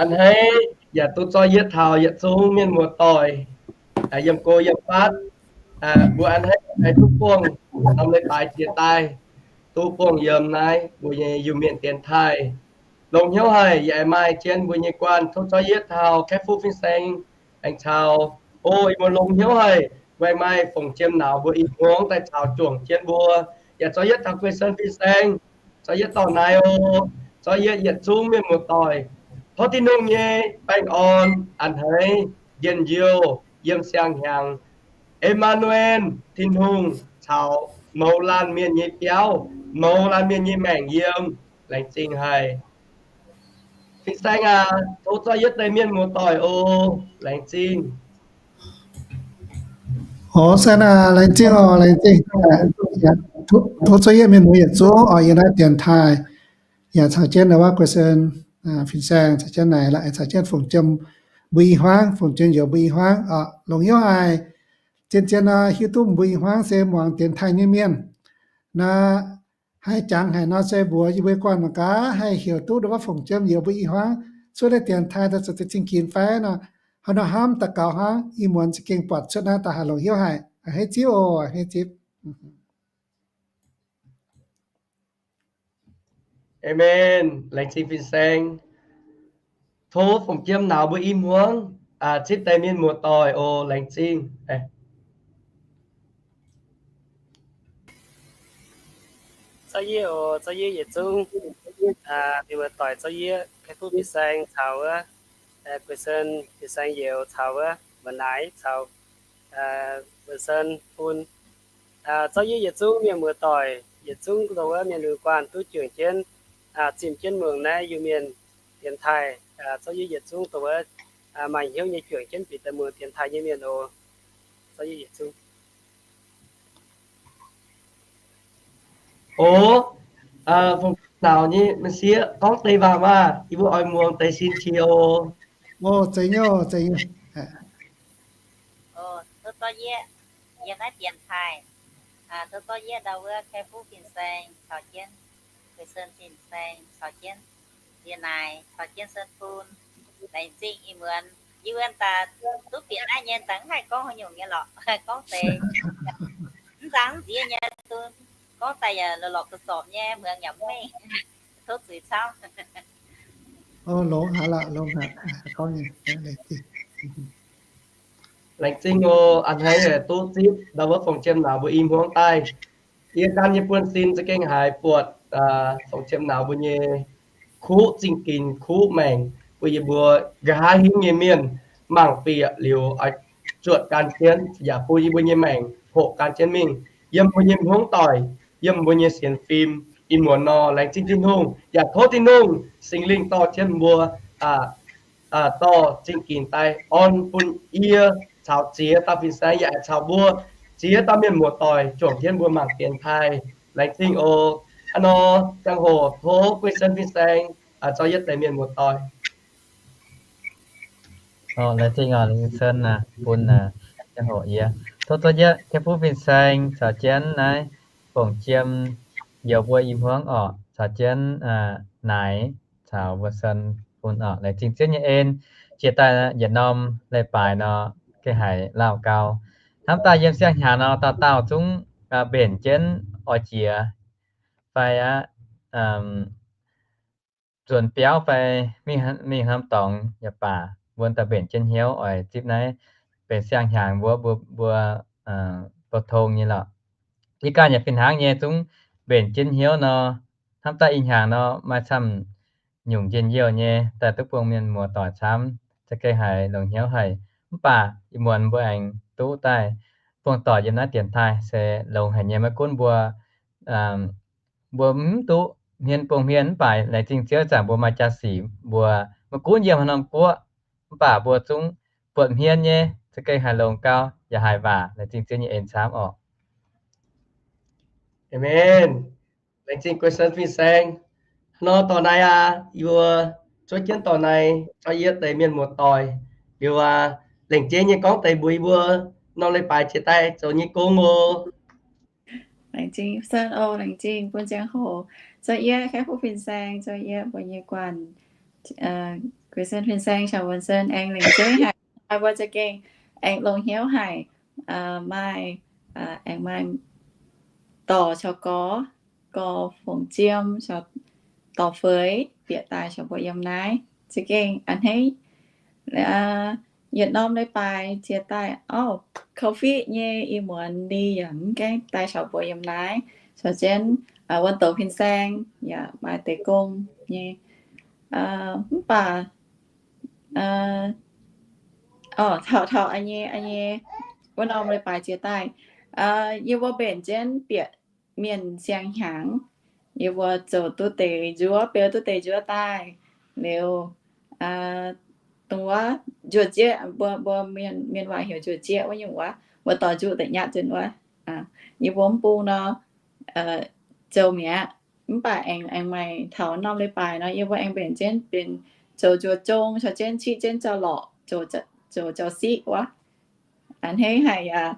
A'hneiv yaac duqv zorqv yietv taux yietc zungv mienh muoz-doic yiem go yiem fatv. Mbuo a'hneiv haih duqv buangh norm leiz-baaix jiex daaih, duqv buangh yiem naaiv mbuo nyei Iu-Mienh dienx taaih. Longx hnyouv haic, yaac maaih jien mbuo nyei guanh tov zorqv yietv taux Kaeqv Fuqv fin-saeng aengx caux. O, ih muonz longx hnyouv haic, mbuo aengx maaih Fongc Jiem Nauz mbuo i hmuangv daaih caux juangc jienv mbuo, yaac zorqv yietv taux Guei Sen fin-saeng, zorqv yietv dorh naaiv o, zorqv yietv yietc zungv mienh muoz-doic. Tov Tin-Hungh nyei baengh orn a'hneiv njien-youh yiem siang-hnyangx, Emanuel, Tin-Hungh caux mouz laanh mienh nyei biauv, mouz laanh mienh nyei maengc yiem. Laengz zingh haic. Fin-saeng aac, tov zorqv yietv deix mienh muoz-doic o. Laengz zingh. O, se aac, laengz zingh oc, laengz zingh. Tov zorqv yietv mienh muoz yietc zungv oix yiem naaiv dienx taaih, yaac caux jienv naaiv waac Guei Sen fin-saeng caux jienv naaic la'caux jienv Fongc Jiem mbuo i hmuangv, Fongc Jiem Youz mbuo i hmuangv oc. Longx hnyouv haic, zien-zien nor hiuv duqv mbuo i hmuangv se muangx dienx taaih nyei mienh. Naaiv haih jangx haic nor se mbuox yie mbuo guanh mangc gaax haih heuc duqv ndongc wuov Fongc Jiem Youz mbuo i hmuangv cuotv naaiv dienx taaih daaih zoux zingh ginx fai nor. Hnangv nor hnamv daux gaux hnangv, ih muonz za'gengh buatc cuotv naaiv daaih haih longx hnyouv haic. A'hneiv zipv oc, a'hneiv zipv. Amen. Laengz zingh fin-saeng. Tov Fongc Jiem Nauz mbuo i hmuangv zipv deix mienh muoz-doic oc. Laengz zingh. Zorqv yietv oc, zorqv yietv yietc zungv mienh muoz-doic, zorqv yietv Kaeqv Fuqv fin-saeng caux wuov Guei Sen fin-saeng Youz caux wuov Mbuo Naaic caux Mbuo Sen Fun. Zorqv yietv yietc zungv mienh muoz-doic, yietc zungv dongh wuov mienh muoz guanh duqv juangc jienv zimh jienv mingh naaiv Iu-Mienh dienx taaih. Zorqv yietv yietc zungv dongh wuov maaih hnyouv nyei juangc jienv bieqc daaih mingh dienx taaih nyei mienh oc. Zorqv yietv yietc zungv. O, Fongc Jiem Nauz nyei m'sieqv gorngv deix waac maah, yie mbuo oix muangx deix sin qiex oc. O, zeiz nyei, zeiz nyei. Tov zorqv yietv yiem naaiv dienx taaih. Tov zorqv yietv ndau wuov Kaeqv Fuqv fin-saeng caux jienv, Guei Sen fin-saeng caux jienv, Mbuo Naaic caux jienv, Sen Fun. Laengz zingh ih muonz yie wuov daaih duqv bieqc naaiv nyei, daaih mv haih gorngv haaix nyungc nyei lorqc. Gorngv deix mv zangx mv nziex nyei, duqv gorngv daaih yaac lorqc zorpc nyei, muangx yaac mv mengh. Tov zuiz camv. O, longx haic lorqc, longx haic. Laengz zingh oc. A'hneiv duqv zipv ndau wuov Fongc Jiem Nauz mbuo i hmuangv daaih. Yie gan nyei buonv-sin za'gengh haiz buatc Fongc Jiem Nauz mbuo nyei kuv zingh ginx, kuv maengc, bun yie mbuo nqa'haav hingv nyei mienh mangc bieqc liuz oix zuotc gan jienv, yaac bun yie mbuo nyei maengc hoqc gan jienv mingh yiem mbuo nyei hmuangv doic, yiem mbuo nyei sienx fim. Ih muonz nor, laengz zingh Tin-Hungh, yaac tov Tin-Hungh Singx Lingh dorh jienv mbuo dorh zingh ginx daaih orn bun yie caux ziex dauh fin-saeng yaac caux mbuo ziex dauh mienh muoz-doic juangc jienv mbuo mangc dienx taaih. Laengz zingh oc. Hnangv nor, ziangh hoc tov Guei Sen fin-saeng zorqv yietv deix mienh muoz-doic. Laengz zingh oc, Guei Sen bun ziangh hoc yie. Tov zorqv yietv Kaeqv Fuqv fin-saeng caux jienv naaiv Fongc Jiem Youz mbuo i hmuangv orqc, caux jienv Naaic caux Mbuo Sen Fun orqc. Laengz zingh Ziouv nyei en. Jiex daaih yietc norm leiz-baaix nor, gengh haiz lauh gau. Hnamv daaih yiem siang-hnyangx nor, dauh dauh zungv mbenc jienv oix jiex fai aqv, nzuonx biauv fai mingh norm dorngx yaac baac, mbuo daaih mbenc jienv hnyouv oix zipv naaiv benx siang-hnyangx mbuo, mbuo, mbuo bou tong nyei lorqc. Yie ganh yaac fih hnangv nyei, zungv mbenc jienv hnyouv nor, hnamv daaih ih hnyangx nor maaih camv nyungc njien-youh nyei, daaih duqv buangh mienh muoz-doic camv, za'gengh haiz longx hnyouv haic. Mv baac ih muonz mbuo aengx duqv daaih buangh doic yiem naaiv dienx taaih se longx haic nyei. Maiv gunv mbuo, mbuo mv duqv hmien buangh hmien, mv baac laengz zingh Ziouv ih zanc mbuo maaih jaa-sic, mbuo maiv gunv yiem haaix norm guoqv, mv baac mbuo zungv buatc hmien nyei, za'gengh haiz longx gau, yaac haiz waac. Laengz zingh Ziouv nyei en camv orqc. Amen. Laengz zingh Guei Sen fin-saeng. Hnangv nor dorh naaiv aac, yie mbuo zuov jienv dorh naaiv zorqv yietv deix mienh muoz-doic liuz aac, lengc jeiv nyei gorngv deix mbuox yie mbuo norm leiz-baaix jiex daaih zoux nyei gong oc. Laengz zingh Sen oc, laengz zingh bun ziangh hoc zorqv yietv Kaeqv Fuqv fin-saeng, zorqv yietv mbuo nyei guanh, Guei Sen Fin-Saeng caux Wuonh Sen aengx lengc jeiv haic, maaih mbuo za'gengh aengx longx hnyouv haic, maaih, aengx maaih dorc caux gorx, gorx Fongc Jiem caux dorc Feix bieqc daaih caux mbuo yiem naaiv. Za'gengh a'hneiv yietc norm leiz-baaix jiex daaih, orv, kouv-fiqv nyei ih muonz Li yaac mv gaengh daaih caux mbuo yiem naaiv. Caux jienv Wuonh Douz Fin-Saeng yaac maaih deix gong nyei. Mv baac, orv, taux, taux nyei, nyei wuov norm leiz-baaix jiex daaih, yie mbuo mbenc jienv bieqc mienh siang hnyangx. Yie mbuo zoux duqv deix nzuov, beu duqv deix nzuov daaih liuz, dongh wuov njuov jieqv, mbuo, mbuo mienh, mienh waac heuc njuov jieqv wuov nyungc wuov, mbuo dorh njuqv daaih nyatv jienv wuov. Yie mbuo mv bung nor, zoux mi'aqv. Mv baac aengx, aengx maaih taux norm leiz-baaix nor, yie mbuo aengx mbenc jienv benx zoux njuov zong caux jienv qiqv jienv jauv-lorqc, zoux jauv-siqv wuov. A'hneiv haic yaac,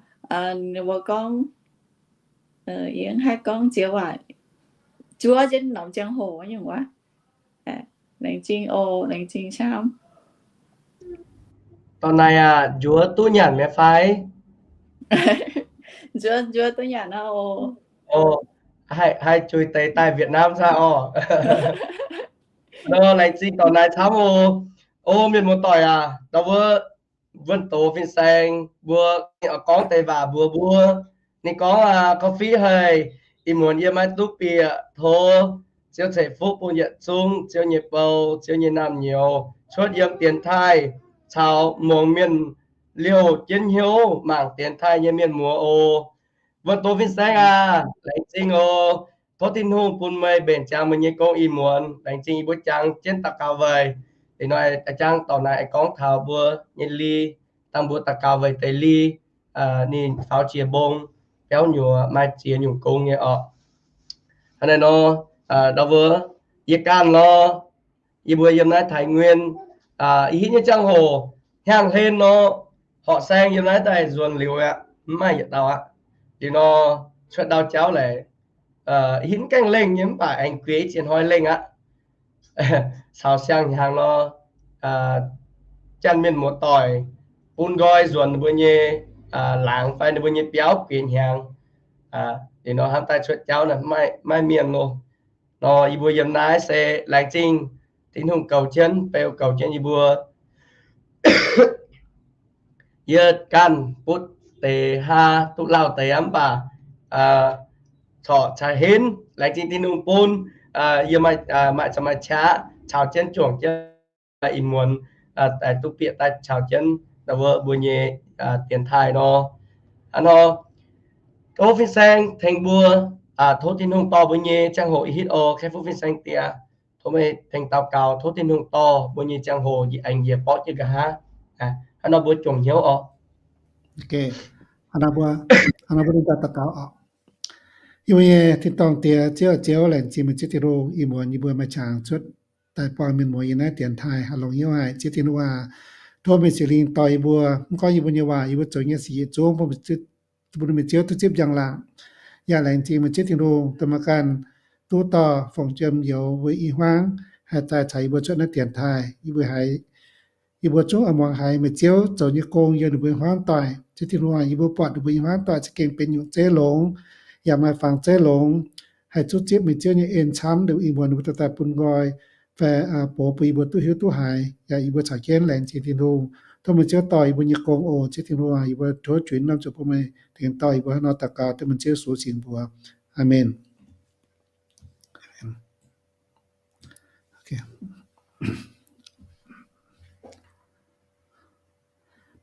ninh mbuo gorngv, yie mv haih gorngv ziex waac, zuov jienv norm ziangh hoc nyungc wuov. Laengz zingh oc, laengz zingh camv. Dorh naaic aac, njuov duqv nyanc mi'aqv fai? Njuov, njuov duqv nyanc aqv oc. Haih, haih zuiz deix daaih Vietnam saah orv? Nor laengz zingh dorh naaic camv oc. O mienh muoz-doic aac, ndau wuov Wuonh Douz Fin-Saeng mbuo gorngv deix waac mbuox mbuo. Ninh gorngv, Kouv-fiqv haic, ih muonz yie maiv duqv bieqc. Tov Ziouv ceix fuqv bun yietc zungv Ziouv nyei bou, Ziouv nyei naamh nyouz cuotv yiem dienx taaih caux muangx mienh liouh jienv hnyouv mangc dienx taaih nyei mienh muoz oc. Wuonh Douz Fin-Saeng aac, laengz zingh oc. Tov Tin-Hungh bun meih mbenc ziangx meih nyei gong ih muonz. Laengz zingh yie mbuo jangx jienv daux gaux weic. Ih hnoi jangx dorc naaic aengx gorngv taux mbuo nyei Li, dangh mbuo daux gaux weic deix Li, ninh faaux jiex mbong, biauv nyuoz, maaih ziex nyungc gong nyei orqc. Hnangv naaiv nor, ndau wuov, yie ganh nor, yie mbuo yiem naaiv Taiv Nguyen, ih hitv nyei ziangh hoc hnyangx-hlen nor, horqc saeng yiem naaiv daaih nzuonx liuz aqv, mv maaih yietc dauh aqv. Liuz nor, cuotv ndau jauv leiz, ih hitv mv gaengh lengh nyei mv baac aengx gueix ziex hnoi lengh aqv. Caux siang-hnyangx nor, janx mienh muoz-doic bun nqoi nzuonx ninh mbuo nyei laangz fai ninh mbuo nyei biauv gueix hnyangx. Liuz nor hnamv daaih cuotv jauv naaic maiv mienh loh. Nor yie mbuo yiem naaiv se laengz zingh Tin-Hungh goux jienv, beu goux jienv yie mbuo. Yie ganh butv deix haa duqv lauh deix aqv mv baac corc cai henv. Laengz zingh Tin-Hungh bun yie maaih, maaih caux maaih qaqv caux jienv juangc jienv ih muonz daaih duqv bieqc daaih caux jienv wuov mbuo nyei dienx taaih nor. Hnangv nor, tov fin-saeng tengx mbuo, tov Tin-Hungh dorh mbuo nyei ziangh hoc ih hitv oc, kei fuqv fin-saeng diex. Tov meih tengx daux gaux, tov Tin-Hungh dorh mbuo nyei ziangh hoc aengx njiec borqv jienv nqa'haav. Hnangv nor mbuo juangc hnyouv oc. Hnangv nor mbuo, hnangv nor mbuo daux gaux oc. Yie mbuo nyei tin-dorngh Diex, Ziouv, Ziouv, laengz zingh meih Ziouv Tin-Hungh, ih muonz yie mbuo maaih qangx cuotv daaih buangh mienh muoz yiem naaiv dienx taaih haih longx hnyouv haic. Ziouv Tin-Hungh aac, tov meih Singx Lingh dorh yie mbuo, mv gorngv yie mbuo nyei waac, yie mbuo zoux nyei sic yietc zungv bun meih Ziouv duqv zipv njang-laangc. Yaac laengz zingh meih Ziouv Tin-Hungh, dongh meih ganh duqv dorh Fongc Jiem Youz mbuo i hmuangv haih daaih caux yie mbuo cuotv naaiv dienx taaih. Yie mbuo haiz, yie mbuo zungv oix muangx haiz meih Ziouv zoux nyei gong yiem ninh mbuo i hmuangv doic. Ziouv Tin-Hungh aac, yie mbuo buatc ninh mbuo i hmuangv doic za'gengh benx nyungc zeiv longx, yaac maaih fangx zeiv longx, haih duqv zipv meih Ziouv nyei en camv liuz ih muonz ninh mbuo dorh daaih bun nqoi fai box bun yie mbuo duqv hiuv duqv haiz. Yaac yie mbuo caux jienv laengz zingh Tin-Hungh. Tov meih Ziouv dorh yie mbuo nyei gong oc. Ziouv Tin-Hungh aac, yie mbuo tov juix norm zuqc bun meih tengx dorh yie mbuo hnangv nor daux gaux, tov meih Ziouv Yesu cingx mbuox. Aamen.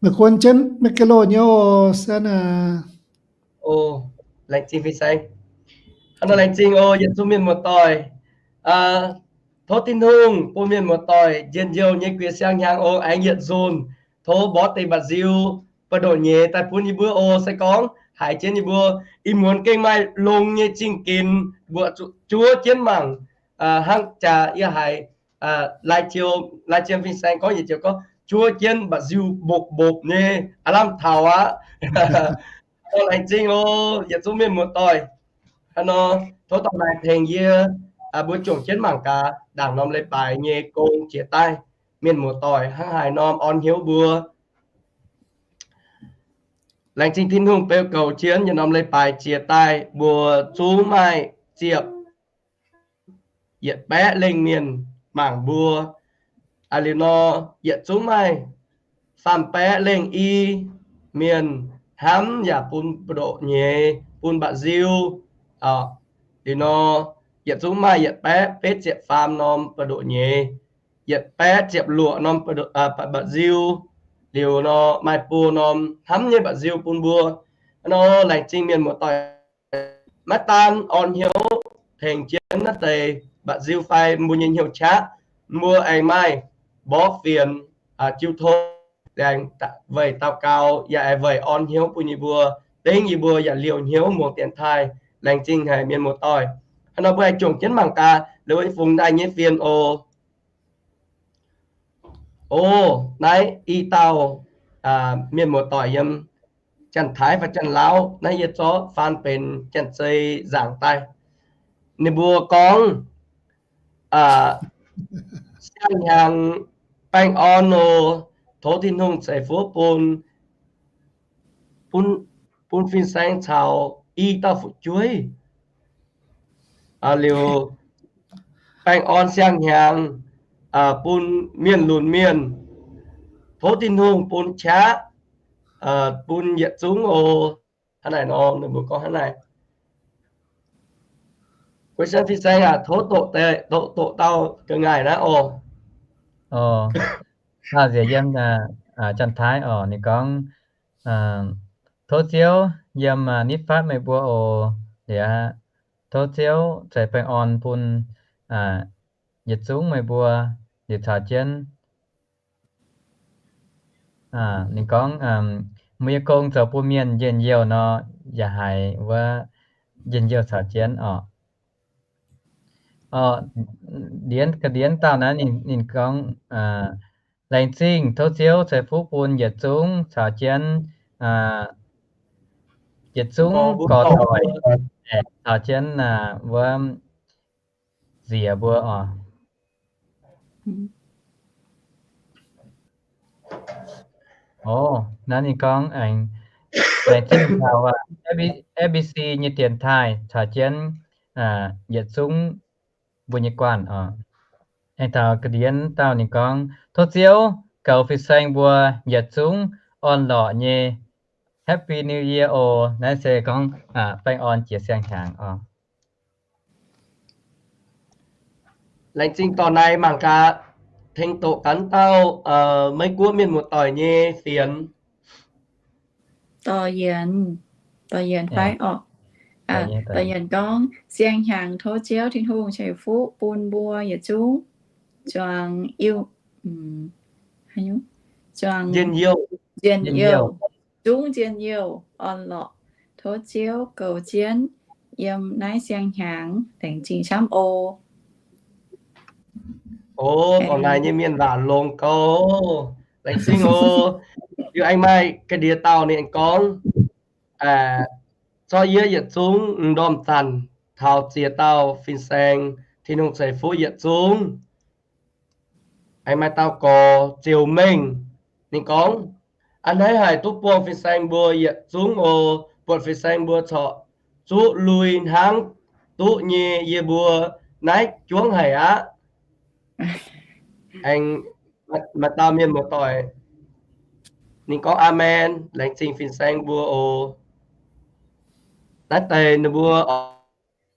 Meih guon jienv meih geh loh nyei oc, Sen aac. O, laengz zingh fin-saeng. Hnangv nor laengz zingh oc, yietc zungv mienh muoz-doic. Tov Tin-Hungh bun mienh muoz-doic njien-youh nyei guiex siang-hnyangx oc, aengx yietc nzunc tov mborqv deix mba'nziu buoz-ndoqv nyeiz daaih bun yie mbuo oc. Se gorngv haiz jienv yie mbuo ih muonz gengh maaih longx nyei zingh ginx mbuo zuov jienv mangc, hnangv jaax yie haiz lai-ziou, lai-ziou fin-saeng gorngv yietc joux gorngv zuov jienv mba'nziu mbopv-mbopv nyei aav lamh taux aqv. Laengz zingh oc, yietc zungv mienh muoz-doic. Hnangv nor, tov dorh naaic tengx yie mbuo juangc jienv mangc gaax ndaangc norm leiz-baaix nyei gong jiex daaih. mienh muoz-doic hnangv haaix norm orn hnyouv mbuo. Laengz zingh Tin-Hungh beu goux jienv yietc norm leiz-baaix jiex daaih mbuo zungv maaih ziepc yietc baeqv lengh mienh mangc mbuo. Aa, liuz nor, yietc zungv maaih faam baeqv lengh i mienh hnamv yaac bun buoz-ndoqv nyei, bun mba'nziu. Liuz nor, yietc zungv maaih yietc baeqv betv ziepc faam norm buoz-ndoqv nyei, yietc baeqv ziepc luoqc norm mba'nziu. Liuz nor, maaih buo norm hnamv nyei mba'nziu bun mbuo. Nor, laengz zingh mienh muoz-doic maiv daan orn hnyouv tengx jienv naaiv deix mba'nziu fai mbuo nyei hnyouv qaqv, mbuo aengx maaih mborqv fienx, jiu tong, aengx weic daux gaux yaac aengx weic orn hnyouv bun yie mbuo, dengv yie mbuo yaac liouh hnyouv muangx dienx taaih. Laengz zingh haic mienh muoz-doic. Hnangv nor mbuo aengx juangc jienv mangc gaax, liuz fungx daaih nyei fienx oc. O, naaiv i dauh mienh muoz-doic yiem Janx-Taiv fai Janx-Lauv, naaiv yie zorqv faan benx Janx-Zei nzaangc daaih. Ninh mbuo gorngv, siang-hnyangx baengh orn oc, tov Tin-Hungh ceix fuqv bun, bun fin-saeng caux i dauh fu'jueiv. Liuz baengh orn siang-hnyangx bun mienh lunx mienh, tov Tin-Hungh bun qaqv bun yietc zungv oc. Hnangv naaic nor, ninh mbuo gorngv hnangv naaic. Guei sen fin-saeng aac, tov doqc, doqc, doqc dauh ga'ngaaic naaiv oc. Nziex yiem Janx-Taiv oc, ninh gorngv, tov Ziouv yiem nitv fatv meih mbuo oc. Liuz, tov Ziouv ceix baengh orn bun yietc zungv meih mbuo liuz caux jienv. Ninh gorngv, meih nyei gong zoux bun mienh njien-youh nor, yaac haiz wuov njien-youh caux jienv oc. Ndienv, ga'ndienv dauh naaiv ninh gorngv, laengz zingh tov Ziouv ceix fuqv bun yietc zungv caux jienv, yietc zungv gorx-doic caux jienv wuov nziex mbuo oc. O, naaiv ninh gorngv aengx laengz zingh taux F B C nyei dienx taaih caux jienv yietc zungv mbuo nyei guanh oc. Aengx taux ga'ndienv dauh ninh gorngv, tov Ziouv goux fin-saeng mbuo yietc zungv orn-lorqc nyei Happy New Year oc. Naaiv se gorngv baengh orn jiex siang-hnyangx oc. Laengz zingh dorh naaiv mangc gaax, tengx doqc gaax dauh Meiv Guoqv mienh muoz-doic nyei fienx. Dorh Yienx, dorh Yienx fai orqc? Dorh Yienx gorngv, siang hnyangx tov Ziouv Tin-Hungh ceix fuqv bun mbuo yietc zungv zuangx, zuangx njien-youh, zungv njien-youh orn-lorqc. Tov Ziouv goux jienv yiem naaiv siang hnyangx, laengz zingh camv oc. O, dorh naaiv nyei mienh waac longx gouv, laengz zingh oc. Liuz aengx maaih ga'ndiev dauh ninh gorngv, zorqv yie yietc zungv m'ndorm zanc taux ziex dauh fin-saeng, Tin-Hungh ceix fuqv yietc zungv. Aengx maaih dauh gorx Ziouc Mengh, ninh gorngv, a'hneiv haic duqv buangh fin-saeng mbuo yietc zungv oc. Buatc fin-saeng mbuo corc zuqv lui hnangv duqv nyei, yie mbuo naaiv juangv haic aqv. Aengx maaih dauh mienh muoz-doic, ninh gorngv, Aamen, laengz zingh fin-saeng mbuo oc. Naaiv deix ninh mbuo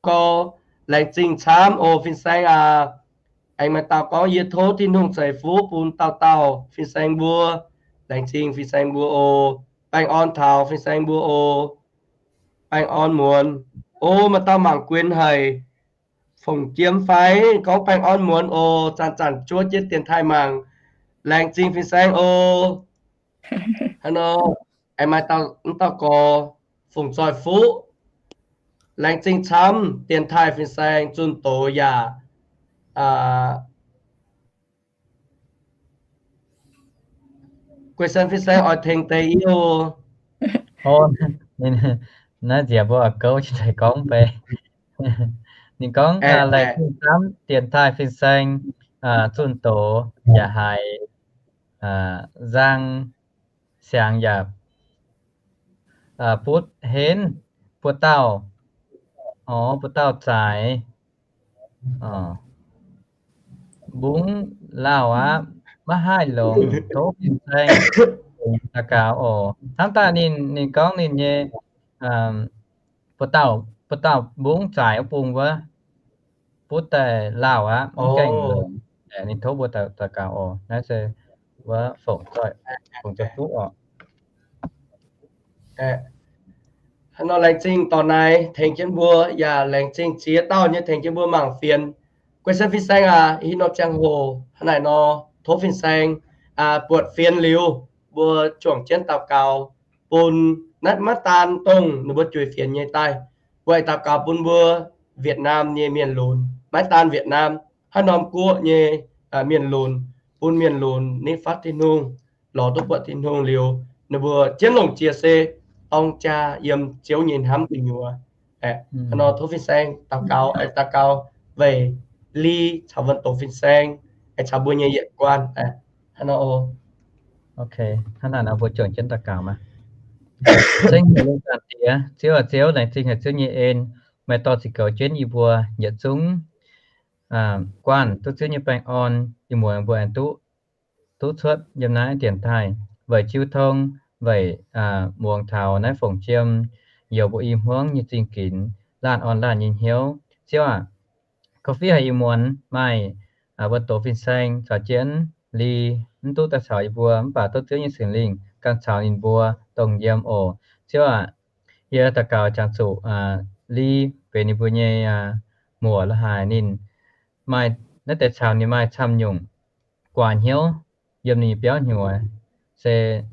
gau, laengz zingh camv oc fin-saeng aac. Aengx maaih dauh gorngv, yie tov Tin-Hungh ceix fuqv bun dauh dauh fin-saeng mbuo. Laengz zingh fin-saeng mbuo oc. Baengh orn taux fin-saeng mbuo oc. Baengh orn muonz. O, maaih dauh mangc guenx haic, fongc jiem fai, gorngv baengh orn muonz oc. Zanc-zanc zuov jienv dienx taaih mangc. Laengz zingh fin-saeng oc. Hnangv nor, aengx maaih dauh, mv dauh gorx, fongc zoih fuqv. Laengz zingh camv, dienx taaih fin-saeng zunh doz yaac guei sen fin-saeng oix tengx deix i oc. Naaiv nziex mbuo oix gouv cingx daaih gorngv bei. Ninh gorngv, laengz zingh camv, dienx taaih fin-saeng zunh doz yaac haiz nzang siangx yaac butv henv buo dauh, orv, buo dauh zaaix mbungv lauh aqv, maiv haih longx, tov fin-saeng daux gaux oc. Hnamv daaih ninh, ninh gorngv ninh nyei buo dauh, buo dauh mbungv zaaix wuov bung wuov butv daaih lauh aqv, mv gaengh longx. Ninh tov mbuo daux gaux oc. Naaiv se wuov fongc zoih, fongc zoih fuqv oc. Hnangv nor laengz zingh dorh naaiv tengx jienv mbuo, yaac laengz zingh ziex dauh nyei tengx jienv mbuo mangc fienx. Guei sen fin-saeng aac, hih nor ziangh hoc hnangv naaic nor, tov fin-saeng buatc fienx liuz, mbuo juangc jienv daux gaux bun naaiv maiv daan dongh ninh mbuo juix fienx nyei daaih. Mbuo daux gaux bun mbuo Việt Nam nyei mienh lunx, maiv daan Việt Nam, haaix norm guoqv nyei mienh lunx, bun mienh lunx nitv fatv Tin-Hungh, lorz duqv buatc Tin-Hungh liuz, ninh mbuo jienv longc jiex se dorng jaa yiem Ziouv nyei hnamv gu'nyuoz. Hnangv nor tov fin-saeng daux gaux, daux gaux weic Li caux Wuonh Doz fin-saeng, caux mbuo nyei yietc guanh. Hnangv nor, hnangv naaic nor mbuo juangc jienv daux gaux maah. Ceng haic lungh zaangc Diex, Ziouv aac, Ziouv, laengz zingh haic Ziouv nyei en, meih dorh ziqc goux jienv yie mbuo yietc zungv guanh duqv Ziouv nyei baengh orn, ih muonz mbuo aengx duqv, duqv cuotv yiem naaiv dienx taaih weic jiu tong, weic muangx taux naaiv fongc jiem, youz mbuo i hmuangv nyei zingh ginx, laanh orn laanh nyei hnyouv. Ziouv aac, korv-fiqv haic ih muonz maaih Wuonh Doz fin-saeng caux jienv Li mv duqv daaih caux yie mbuo, mv baac duqv Ziouv nyei Singx Lingh ganh caux ninh mbuo dongh yiem oc. Ziouv aac, yie daux gaux jangx zuqc Li benx ninh mbuo nyei muoc lo haaix, ninh maaih naaiv deix caux ninh maaih camv nyungc guaax hnyouv yiem ninh nyei biauv nyuoz, se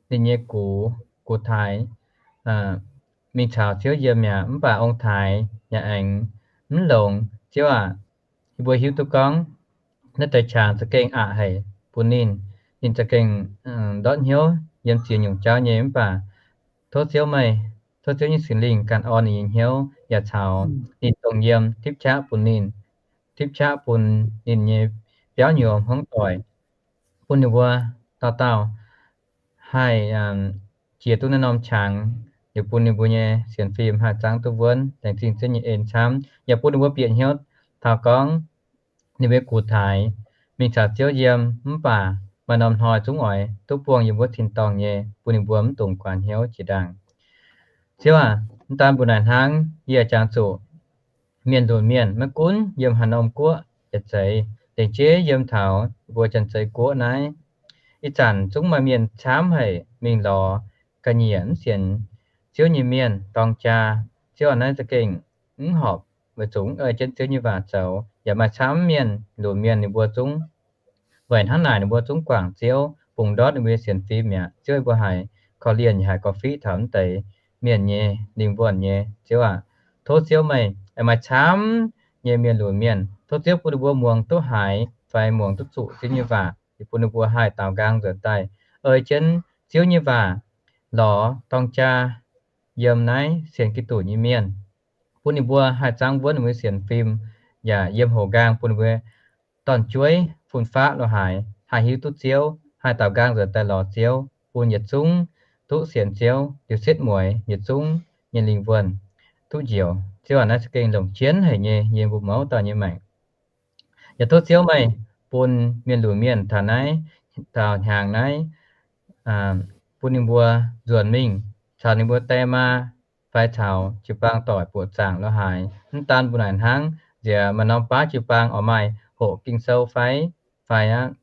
ninh nyei gux, gux taaix mingh caux Ziouv yiem mi'aqv, mv baac ong-taaix yaac aengx mv longx. Ziouv aac, yie mbuo hiuv duqv gorngv naaiv deix qangx za'gengh aqc haic bun ninh. Ninh za'gengh ndortv hnyouv yiem ziex nyungc jauv nyei, mv baac tov Ziouv meih, tov Ziouv nyei Singx Lingh ganh orn ninh nyei hnyouv yaac caux ninh dongh yiem, tipv qaqv bun ninh, tipv qaqv bun ninh nyei biauv nyuoz hmuangv doic, bun ninh mbuo dauh dauh haih jiex duqv naaiv norm qangx, liuz bun ninh mbuo nyei sienx fim haih zangv duqv wuonv, laengz zingh Ziouv nyei en camv, yaac bun ninh mbuo bieqc hnyouv taux gorngv ninh mbuo gux taaix mingh caux Ziouv yiem, mv baac maaih norm hnoi zungv oix duqv buangh yiem wuov tin-dorngh nyei, bun ninh mbuo mv dungx guaax hnyouv jiex ndaangc. Ziouv aac, mv daan mbuo naaic hnangv, yie jangx zuqc mienh lunc mienh maiv gunv yiem haaix norm guoqv yaac zeiz, lengc jeiv yiem taux mbuo Janx-Zei guoqv naaiv, ih zanc zungv maaih mienh camv haic mingh lorz ga'nyiec mv sienx Ziouv nyei mienh dorng jaa. Ziouv aac, naaiv za'gengh mv horpc, weic zuqc mv ei jienv Ziouv nyei waac zoux. Yaac maaih camv mienh lunc mienh ninh mbuo zungv weic hnangv naaic ninh mbuo zungv guangc Ziouv, bungx ndortv ninh mbuo nyei sienx fim mi'aqv. Ziouv, yie mbuo haiz korv-lienh yaac haiz korv-fiqv taux mv deix mienh nyei lingh wuonh nyei. Ziouv aac, tov Ziouv meih, maaih camv nyei mienh lunc mienh, tov Ziouv bun ninh mbuo muangx duqv haiz fai muangx duqv zuqc Ziouv nyei waac, bun ninh mbuo haih daaux nqaang nzuonx daaih ei jienv Ziouv nyei waac lorz dorng jaa yiem naaiv sienx Giduc nyei mienh, bun ninh mbuo haih zangv wuonv ninh mbuo sienx fim, yaac yiem houx nqaang bun ninh mbuo dorn-jueiv fun-faqv lo haaix haih hiuv duqv Ziouv, haih daaux nqaang nzuonx daaih lorz Ziouv, bun yietc zungv duqv sienx Ziouv liuz setv mueiz yietc zungv nyei lingh wuonh duqv njoux. Ziouv aac, naaiv za'gengh longc jienv haic nyei yiem mbuo mouz dauh nyei maengc. Yaac tov Ziouv meih bun mienh lunc mienh taux naaiv, taux hnyangx naaiv, bun ninh mbuo nzuonx mingh caux ninh mbuo die maa fai caux jiu-baang doic buoqc zaangc lo haaix. Mv daan mbuo naaic hnangv, nziex maaih norm baav jiu-baang oix maaih hoqc Ging-Sou fai, fai aqv,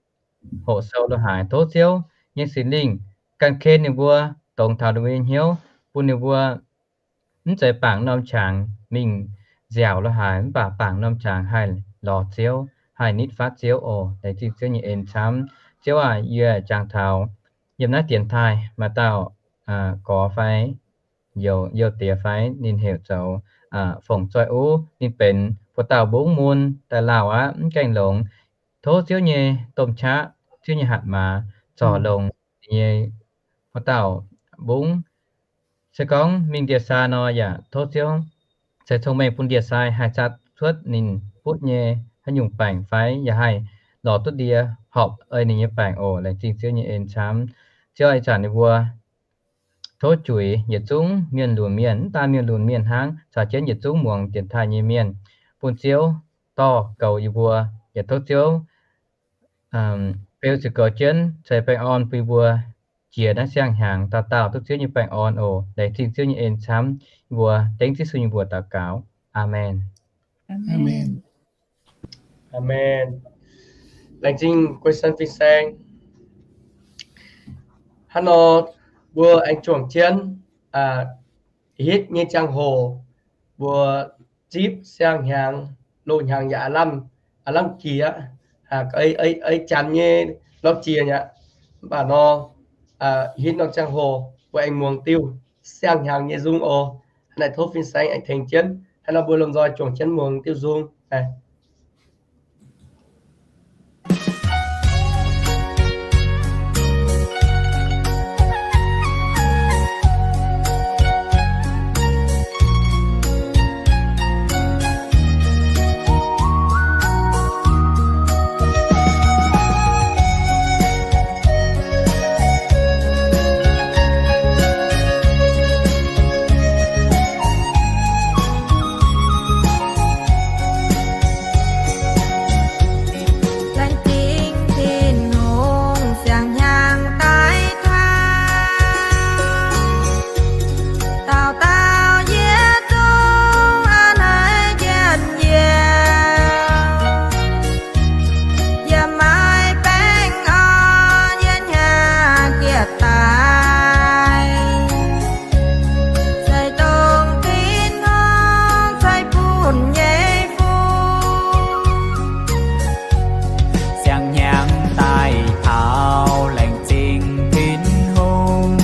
hoqc sou lo haaix. Tov Ziouv nyei Singx Lingh ganh ken ninh mbuo, dongz taux ninh mbuo nyei hnyouv, bun ninh mbuo mv zeiz bangc norm qangx mingh nziaauc lo haaix, mv baac bangc norm qangx haih lorz Ziouv, haih nitv fatv Ziouv oc. Laengz zingh Ziouv nyei en camv. Ziouv aac, yie jangx taux yiem naaiv dienx taaih maaih dauh gorx fai youh diex fai ninh heuc zoux Fongc Zoih Uv, ninh benx buoz dauh mbungv mun daaih lauh aqv, mv gaengh longx. Tov Ziouv nyei domh qaqv, Ziouv nyei hatc maaz zorc longx ninh nyei wuov dauh mbungv. Se gorngv mingh ndie-sai nor yaac tov Ziouv ceix cong-mengh bun ndie-sai haih zaah cuotv ninh butv nyei haaix nyungc baengc fai yaac haih lorz duqv ndie horpc ei ninh nyei baengc oc. Laengz zingh Ziouv nyei en camv. Ziouv ih zanc ninh mbuo tov juix yietc zungv mienh lunx mienh, mv daan mienh lunx mienh hnangv, caux jienv yietc zungv muangx dienx taaih nyei mienh, bun Ziouv dorh goux yie mbuo. Yaac tov Ziouv beu ziux goux jienv ceix baengh orn bun yie mbuo jiex naaiv siang-hnyangx dauh dauh duqv Ziouv nyei baengh orn oc. Laengz zingh Ziouv nyei en camv. Yie mbuo dengv Yesu nyei mbuox daux gaux. Aamen. Aamen. Laengz zingh guei san fin-saeng. Hnangv nor, mbuo aengx juangc jienv hitv nyei ziangh hoc, mbuo zipv siang-hnyangx, loz-hnyangx yaac aav lamh, aav lamh jiex, ei janx nyei nor jiex aqv. Mv baac nor, hitv norm ziangh hoc mbuo aengx muangx diuh siang-hnyangx nyei nzung oc. Hnangv naaic tov fin-saeng aengx tengx jienv. Hnangv nor mbuo lomh nzoih juangc jienv muangx diuh nzung. Laengz zingh Tin-Hungh siang-hnyangx daaih taux, dauh dauh yietc zungv a'hneiv njien-youh, yiem maaih baengh orn yietc hnyangx jiex daaih. Zeiz dongh Tin-Hungh ceix bun nyei fuqv. Siang-hnyangx daaih taux laengz zingh Tin-Hungh,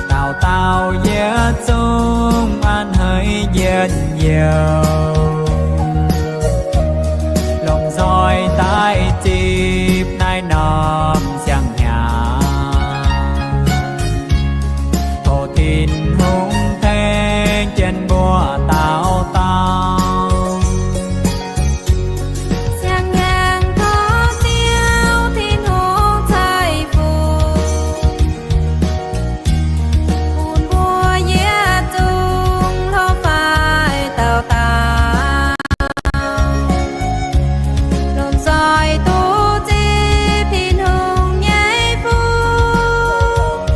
dauh dauh yietc zungv a'hneiv njien-youh, lomh nzoih daaih zipv naaiv norm siang-hnyangx. Tov Tin-Hungh tengx jienv mbuo dauh dauh. Siang-hnyangx tov Ziouv Tin-Hungh ceix fuqv bun mbuo yietc zungv hlo fai dauh dauh, lomh nzoih duqv zipv Tin-Hungh nyei fuqv,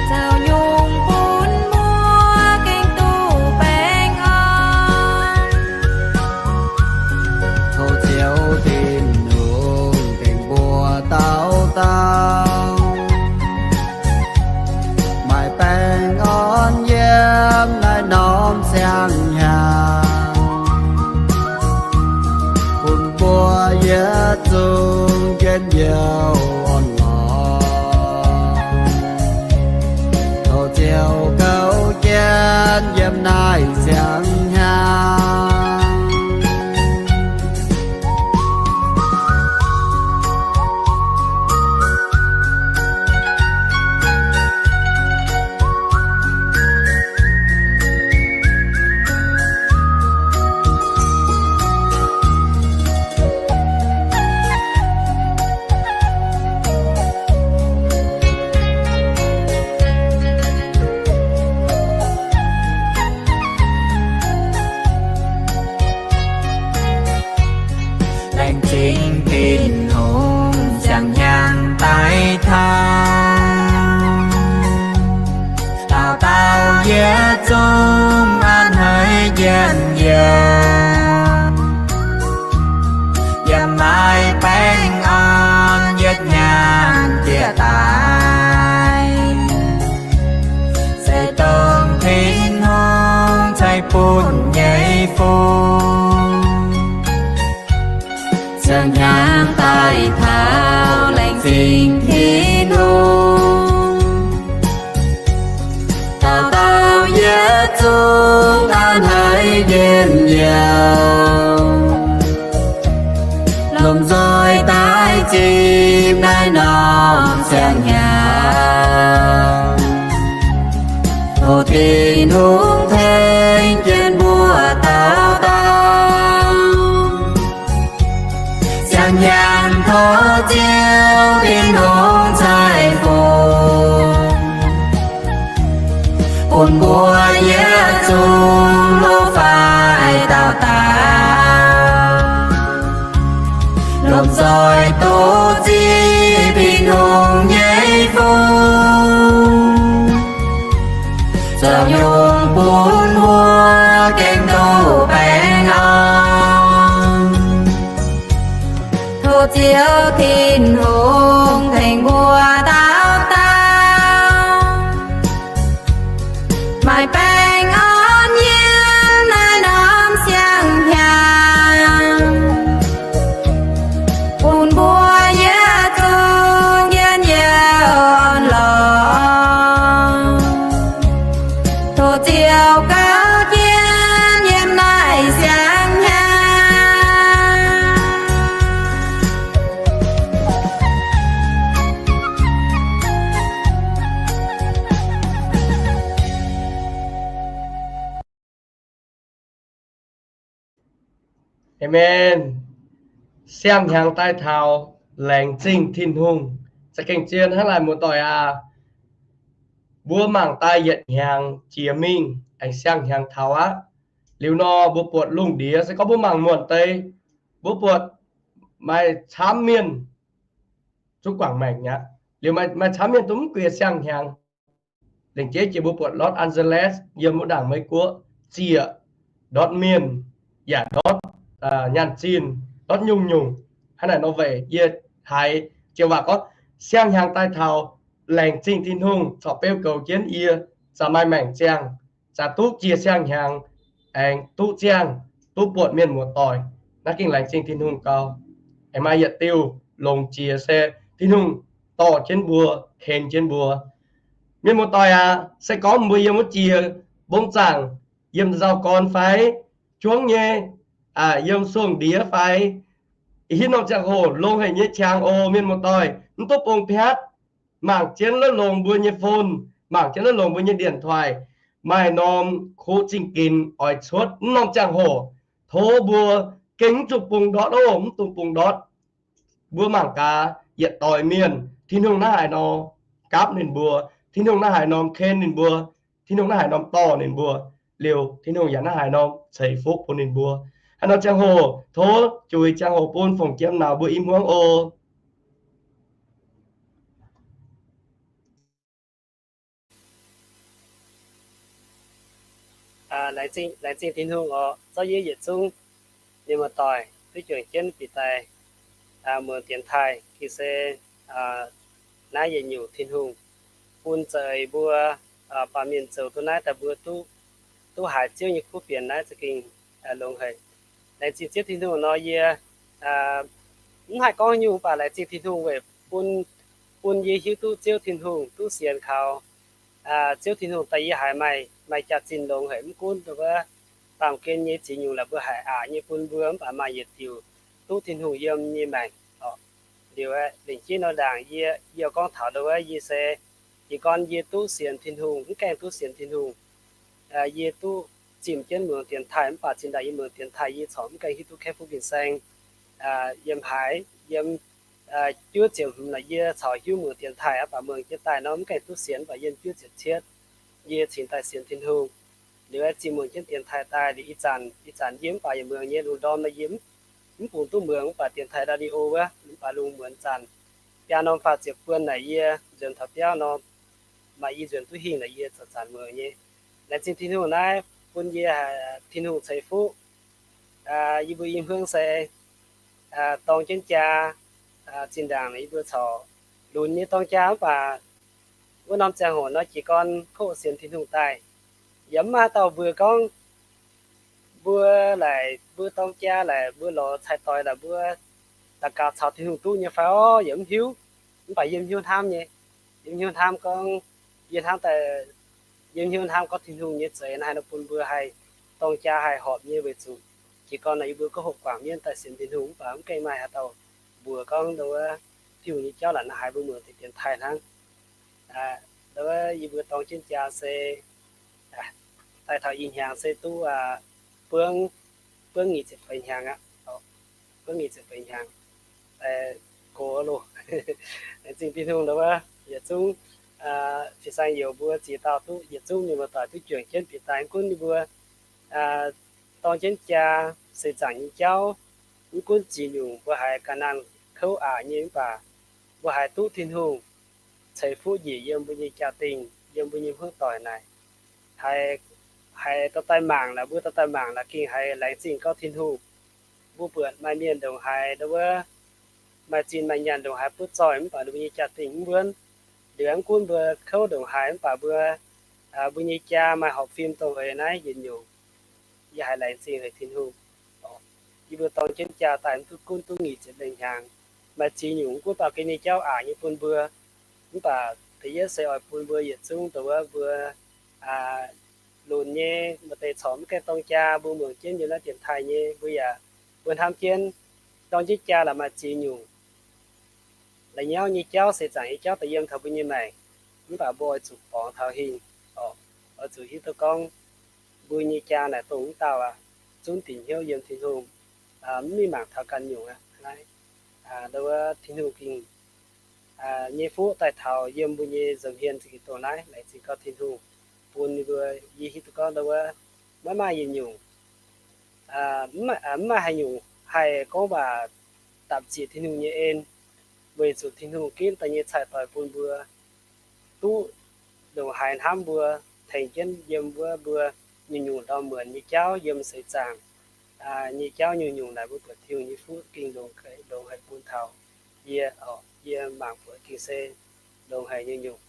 zoux nyungc bun mbuo gengh duqv baengh orn. Tov Ziouv Tin-Hungh tengx mbuo dauh dauh maaih baengh orn yiem naaiv norm siang-hnyangx, bun mbuo yietc zungv njien-youh orn-lorqc. Tov Ziouv kouv jienv yiem naaiv siang-hnyangx. Laengz zingh Tin-Hungh siang-hnyangx daaih taux, dauh dauh yietc zungv a'hneiv njien-youh, yiem maaih baengh orn yietc hnyangx jiex daaih, se dongh Tin-Hungh ceix bun nyei fuqv. Siang-hnyangx daaih taux laengz zingh Tin-Hungh, dauh dauh yietc zungv a'hneiv njien-youh, lomh nzoih daaih zipv naaiv norm siang-hnyangx. Tov Tin-Hungh tengx jienv mbuo dauh dauh. gengh duqv baengh orn. Tov Ziouv Tin-Hungh tengx mbuo dauh dauh maaih baengh orn yiem naaiv norm siang-hnyangx, bun mbuo yietc zungv njien-youh orn-lorqc. Tov Ziouv gauh jienv yiem naaiv siang-hnyangx. Aamen. Siang-hnyangx daaih taux, laengz zingh Tin-Hungh. Za'gengh zien hnangv naaic, muoz-doic aac. Mbuo mangc daaih yietc hnyangx jiex mingh, aengx siang-hnyangx taux aqv. Liuz nor, mbuo buatc lungh ndiev, se gorngv mbuo mangc muonc deix, mbuo buatc maaih camv mienh zungv guangc maengc aqv. Liuz maaih, maaih camv mienh duqv mv guiex siang-hnyangx. Lengc jeiv jiex mbuo buatc Los Angeles yiem wuov ndaangc Meiv Guoqv, ziec ndortv mienh, yaac ndortv nyaanh zinh, ndortv nyungc-nyungc. Hnangv naaic nor weic yie haiz joux waac gorngv, siang-hnyangx daaih taux, laengz zingh Tin-Hungh corc beu goux jienv yie, za'gengh maaih maengc ziangh, za'gengh duqv jiex siang-hnyangx, aengx duqv ziangh, duqv buatc mienh muoz-doic. Naaiv gengh laengz zingh Tin-Hungh gau. Aengx maaih yietc diuh longx jiex se Tin-Hungh dorh jienv mbuo, ken jienv mbuo. Mienh muoz-doic aac, se gorngv mbuo yiem wuov jiex mbong zaangc, yiem nzauh gorn fai, juangv nyei, yiem suong ndiev fai, haaix norm ziangh hoc longx haic nyei qangx oc, mienh muoz-doic, mv duqv bong piatv. Mangc jienv lov longx mbuo nyei phone, mangc jienv lov longx mbuo nyei điện thoại, maaih norm kuv zingh ginx oix cuotv mv norm ziangh hoc. Tov mbuo gengh mv zuqc bungx ndortv oc, mv dungx bungx ndortv. Mbuo mangc gaax yietc doix mienh, Tin-Hungh naaiv haaix nor gapv ninh mbuo, Tin-Hungh naaiv haaix norm ken ninh mbuo, Tin-Hungh naaiv haaix norm dorh ninh mbuo, liuz Tin-Hungh yaac naaiv haaix norm ceix fuqv bun ninh mbuo. Haaix norm ziangh hoc tov juix ziangh hoc bun fongc jiem nauz mbuo i hmuangv oc. Laengz zingh Tin-Hungh oc, zorqv yie yietc zungv mienh muoz-doic duqv juangc jienv bieqc daaih muangx dienx taaih. Gengh se naaiv yietc nyungc Tin-Hungh bun za'eix mbuo baamh mienh zoux duqv naaiv daaih mbuo duqv, duqv haiz Ziouv nyei kuv fienx naaiv za'gengh longx haic. Laengz zingh Ziouv Tin-Hungh nor yie mv haih gorngv nyungc, mv baac laengz zingh Tin-Hungh weic bun, bun yie hiuv duqv Ziouv Tin-Hungh, duqv sienx kaux Ziouv Tin-Hungh daaih yie haiz maaih, maaih jaax-zinh longx haic. Mv gunv wuov baamh gen nyei ziex nyungc la'buo haic aqc nyei bun mbuo, mv baac maaih yietc diuc duqv Tin-Hungh yiem nyei maengc oc. Liuz aeqv, lengc jeiv nor ndaangc yie, yie gorngv taux ndau wuov, yie se jiez gorn yie duqv sienx Tin-Hungh, mv gaengh duqv sienx Tin-Hungh. Yie duqv zimh jienv muangx dienx taaih, mv baac zinh ndaangc yie muangx dienx taaih yie corc mv gaengh hiuv duqv Kaeqv Fuqv Fin-Saeng yiem haaix, yiem juov ziepc hmz naaic yie corc hiuv muangx dienx taaih, mv baac muangx jienv daaih nor mv gaengh duqv sienx, mv baac yiem juov ziepc cietv yie cingx daaih sienx Tin-Hungh. Liuz aeqv, zinh muangx jienv dienx taaih daaih liuz ih zanc, ih zanc yie mv baac yaac muangx nyei lungh ndorm nor yie mv bungx duqv muangx, mv baac dienx taaih radio wuov mv baac lungh muonz zanc biaa norm faah ziepc buon naaic yie nzuonx taux biauv nor, maaih i nzuonx duqv hingh naaic yie zanc-zanc muangx nyei. Laengz zingh Tin-Hungh naaiv bun yie Tin-Hungh ceix fuqv. Yie mbuo i hmuangv se dorng jienv jaa, zinh ndaangc yie mbuo corc lunx nyei dorng jaa, mv baac wuov norm ziangh hoc nor jiez gorn koqv sienx Tin-Hungh daaih. Yaac mv maaih haaix dauh mbuox gorngv mbuo laaix mbuo dorng jaa laaix mbuo lorz cai-doix laaix mbuo daux gaux caux Tin-Hungh duqv nyei fai orv, yaac mv hiuv. Mv baac yiem hnyouv hnamv nyei, yiem hnyouv hnamv gorngv, yie hnamv daaih, yiem hnyouv hnamv gorngv Tin-Hungh nyei za'eix naaiv haaix nor bun mbuo haih dorng jaa haih horpc nyei weic zuqc jiez gorn nor yie mbuo gorngv hoqc guangc mienv daaih sienx Tin-Hungh, mv baac mv gaengh maaih haaix dauh mbuox gorngv ndau wuov Tin-Hungh nyei jauv la'nqaang haiz mbuo muangx deix dienx taaih hnangv. Ndau wuov yie mbuo dorng jienv jaa se daaih taux ih hnyangx se duqv buangv, buangv nyic ziepc feix hnyangx aqv. Buangv nyic ziepc feix hnyangx, gox loh. Laengz zingh Tin-Hungh ndau wuov yietc zungv fin-saeng youz mbuo ziex dauh duqv yietc zungv mienh muoz-doic duqv juangc jienv bieqc daaih. Mv gunv ninh mbuo dorng jienv jaa, seix zaangc nyei jauv, mv gunv ziex nyungc mbuo haiz ga'naanh kouv aqc nyei, mv baac mbuo haiz duqv Tin-Hungh ceix fuqv njiec yiem mbuo nyei jaa-dingh, yiem mbuo nyei hmuangv doic naaic, haiz haiz dorh daaih mangc laaix, mbuo dorh daaih mangc laaix gengh haiz laengz zingh gau Tin-Hungh. Mbuo buatc maaih mienh ndongc haaix ndau wuov maaih zinh maaih nyaanh ndongc haaix butv zoih mv baac ninh mbuo nyei jaa-dingh mv wuonv. Liuz mv gunv mbuo kouv ndongc haaix mv baac mbuo, mbuo nyei jaa maaih horpc fim dongh eix naaiv yietc nyungc. Yie haiz laengz zingh haic Tin-Hungh. Yie mbuo dorng jienv jaa daaih mv duqv gunv duqv nyic ziepc lengh hnyangx, maaih ziex nyungc mv gunv baamh gen nyei jauv aqc nyei bun mbuo. Mv baac da'yietv se oix bun mbuo yietc zungv dongh wuov mbuo lunx nyei maaih deix corc mv gaengh dorng jaa, mbuo muangx jienv yiem naaiv dienx taaih nyei mbuo yaac mbuo hnamv jienv dorng jienv jaa laaix maaih ziex nyungc. La'nyauv nyei jauv, seix zaangc nyei jauv daaih yiem taux mbuo nyei maengc, mv baac mbuo oix zuqc borngz taux hingh, oix zuqc hiuv duqv gorngv mbuo nyei jaa naaic dongh wuov dauh aqv, zunv dingc hnyouv yiem Tin-Hungh, mv mingh mangc taux ganh nyungc aqv. Naaiv ndau wuov Tin-Hungh gengh nyei fuqv daaih taux yiem mbuo nyei nza'hmien za'gengh dongh naaiv. Laengz zingh gau Tin-Hungh bun ninh mbuo, yie hiuv duqv gorngv ndau wuov maiv maaih yietc nyungc, mv maaih haaix nyungc haih gorngv waac dapc ziec Tin-Hungh nyei en, weic zuqc Tin-Hungh ginv daaih nyei cai-doix bun mbuo duqv ndongc haaix hnamv mbuo, tengx jienv yiem wuov mbuo nyungc-nyungc ndorm muonz nyei jauv yiem seix zaangc nyei jauv nyungc-nyungc naaic mbuo buatc Tin-Hungh nyei fuqv gengh longx haic bun taux yie. Yie mangc buatc gengh se longx haic nyungc-nyungc.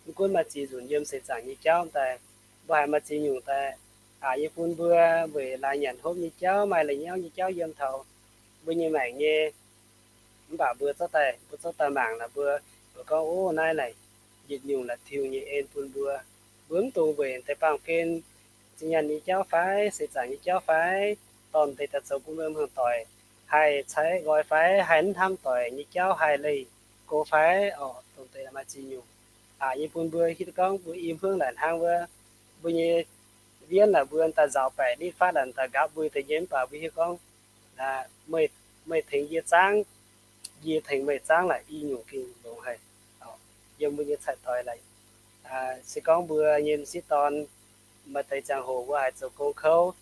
Mv gunv maaih ziex nzunc yiem seix zaangc nyei jauv daaih, mbuo haiz maaih ziex nyungc daaih aqc nyei bun mbuo, weic laaix nyanc hopv nyei jauv, maaih la'nyauv nyei jauv yiem taux mbuo nyei maengc nyei. Mv baac mbuo zorqv daaih, mbuo zorqv daaih mangc naaic mbuo, mbuo gorngv, ov, naaiv naaic yietc nyungc naaic Tin-Hungh nyei en bun mbuo. Mbuo mv dungx weic deix baamh gen, zinh nyaanh nyei jauv fai, seix zaangc nyei jauv fai, dorh deix daaih zoux bun mbuo hmuangv doic haih caaiv nqoi fai, haih mv hnamv doic nyei jauv haih leih go fai, oc, dongh deix maaih ziex nyungc aqc nyei bun mbuo hiuv duqv gorngv mbuo i hmuangv naaic hnangv wuov mbuo nyei wienv naaic mbuo daaih nzaaux baeqc nitv fatv naaic daaih nqaapv mbui deix nyei mv baac mbuo hiuv gorngv, meih tengx yie zaangv, yie tengx meih zaangv naaic i nyungc gengh longx haic. Yiem mbuo nyei cai-doix naaic, se gorngv mbuo nyei m'sieqv dorn maaih deix ziangh hoc mbuo haiz zoux gong kouv,